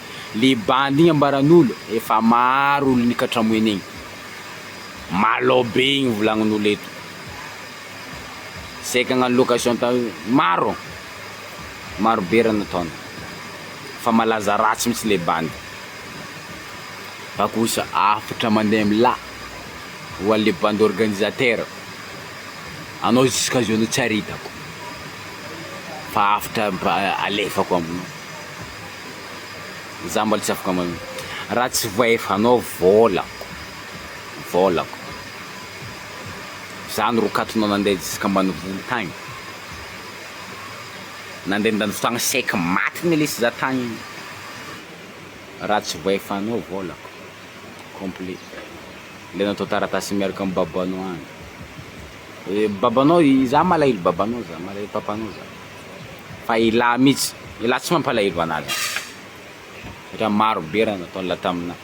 le bandy igny ambaran'olo efa maro olo nikatramoina igny malao be igny volagnin'olo eto saika hagnano location tany maro maro be raha nataony. Fa malaza ratsy mitsy le bandy. Fa kosa hafatra mandeha milà ho anle bandy organisateur, anao jusqu'à zao anao tsy ary hitako fa hafatra mba alefako aminao, za mbola tsy afaka manao, raha tsy voahefanao vôlako, vôlako, za norokatonao nandeha jusqu'à ambanivolo tagny. Nandeha nandany fotoagna saiky maty ny lesy za tagny igny, raha tsy voahefanao vôlako complet, le natao taratasy miaraka amy babanao agny, e babanao za malahelo babanao za, malahelo papanao za, fa elah mitsy, elah tsy mampalahelo anah zany satria maro be raha nataon'lah taminah,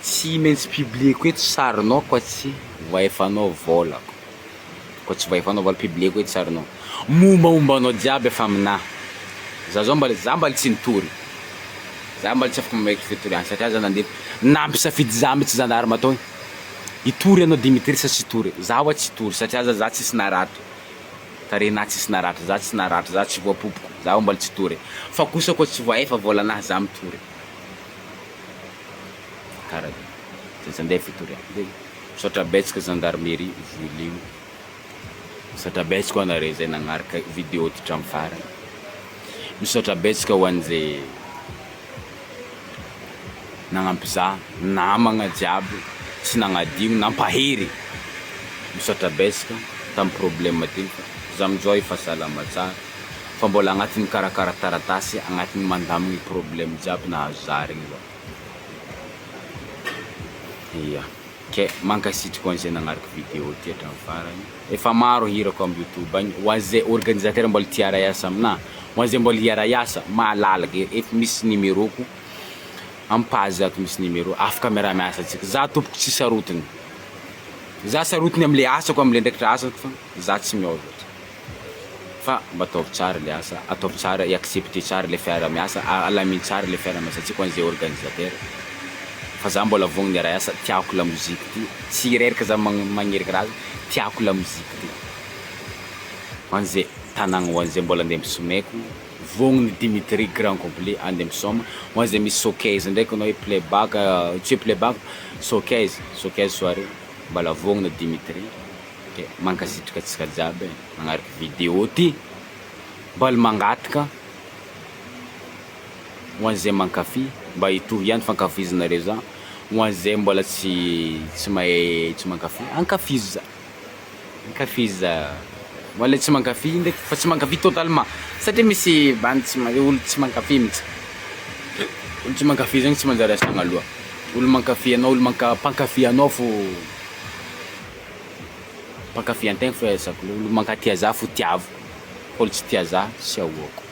tsy maintsy publieko eto sarinao koa tsy voahefanao vôlako. Koa tsy voahefanao vola publieko eto sarinao. Mombamomba anao jiaby efa aminah. Za zao mbola za mbola tsy nitory. Za mbola tsy afaka mametraka fitoriana satria za nandeha nampisafidy za mitsy gendarme tao hoe hitory anao Dimitri sa tsy hitory. Za hoa tsy hitory satria za za tsisy naratra. Tarehinah tsisy naratra, za tsy naratra, za tsy voapopoko, za hoa mbola tsy hitory. Fa kosa koa tsy voahefa volanah za mitory. Karaha zay. Zay tsy andeha fitoriana. Misaotra betsaka gendarmerie Vohilimo, misaotra betsaka ho anareo izay nagnaraka video ty hatramin'ny farany, misaotra betsaka ho an'izay nagnampy za, namagna jiaby tsy nagnadigno nampahery, misaotra betsaka tamin'ny problème ty fa za amizao efa salama tsara fa mbola agnatin'ny mikarakara taratasy, agnatin'ny mandamigny problème jiaby nahazo za regny za. Ia, ke mankasitraka ho an'izay nagnaraka vidéo ty hatramin'ny farany, efa maro hirako amin'ny youtube agny, ho an'izay organisateur mbola tia hiara-hiasa aminahy, ho an'izay mbola hiara-hiasa, malalaka efa misy numéro-ko amin'ny page ato misy numéro, afaka miara-miasa antsika, za tompoko tsy sarotiny, za sarotiny amle asako amle andraikitra asako fa za tsy miôva. Fa mba ataovy tsara le asa, ataovy tsara, i-accepter tsara le fiaraha-miasa, alamino tsara le fiaraha-miasantsika ho an'izay organisateur, fa za mbola vognona hiara-hiasa, tiako lamoziky ty, tsy reraka za magneriky raha, tiako lamoziky ty, ho an'izay tanagna ho an'izay mbola andeha misomaiko, vognona Dimitri grand complet andeha misaoma, ho an'izay misy showcase ndraiky na hoe play back, tsy hoe play back, showcase, showcase soirée, mbola vognona Dimitri. Ok mankasitraka antsika jiaby e magnaraka vidéo ty, mbola mangataka ho an'izay mankafy mba hitovy ihany fankafizinareo za, ho an'izay mbola tsy tsy mahay tsy mankafy ankafizo za, ankafizo za, mbola tsy mankafy ndraiky fa tsy mankafy totalement satria misy bandy tsy mahay olo tsy mankafy mihitsy, olo tsy mankafy zegny tsy manjary asagna loha, olo mankafy anao olo manka- mpankafy anao fô. Mpankafy antegna fa za ko olo mankatia za fo tiavo fa olo tsy tia za tsy ahoako,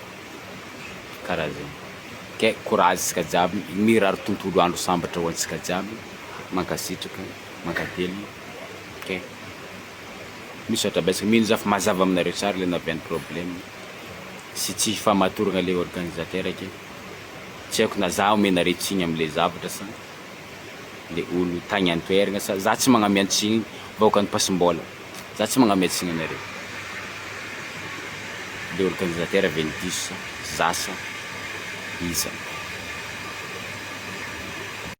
karaha zegny, ke courage isika jiaby mirary tontolo andro sambatra ho antsika jiaby, mankasitraka, mankateligny, ke. Misaotra betsaka, mino za fa mazava aminareo tsara le navian'ny problème sy tsy fahamatoragna le organisateur ke, tsy haiko na za omenareo tsiny amle zavatra sa le olo tagny antoeragna sa za tsy magnamian-tsigny vahoakan'i Pasimbola, za tsy magnamian-tsigny anareo, le organisateur ve no diso sa za sa iza?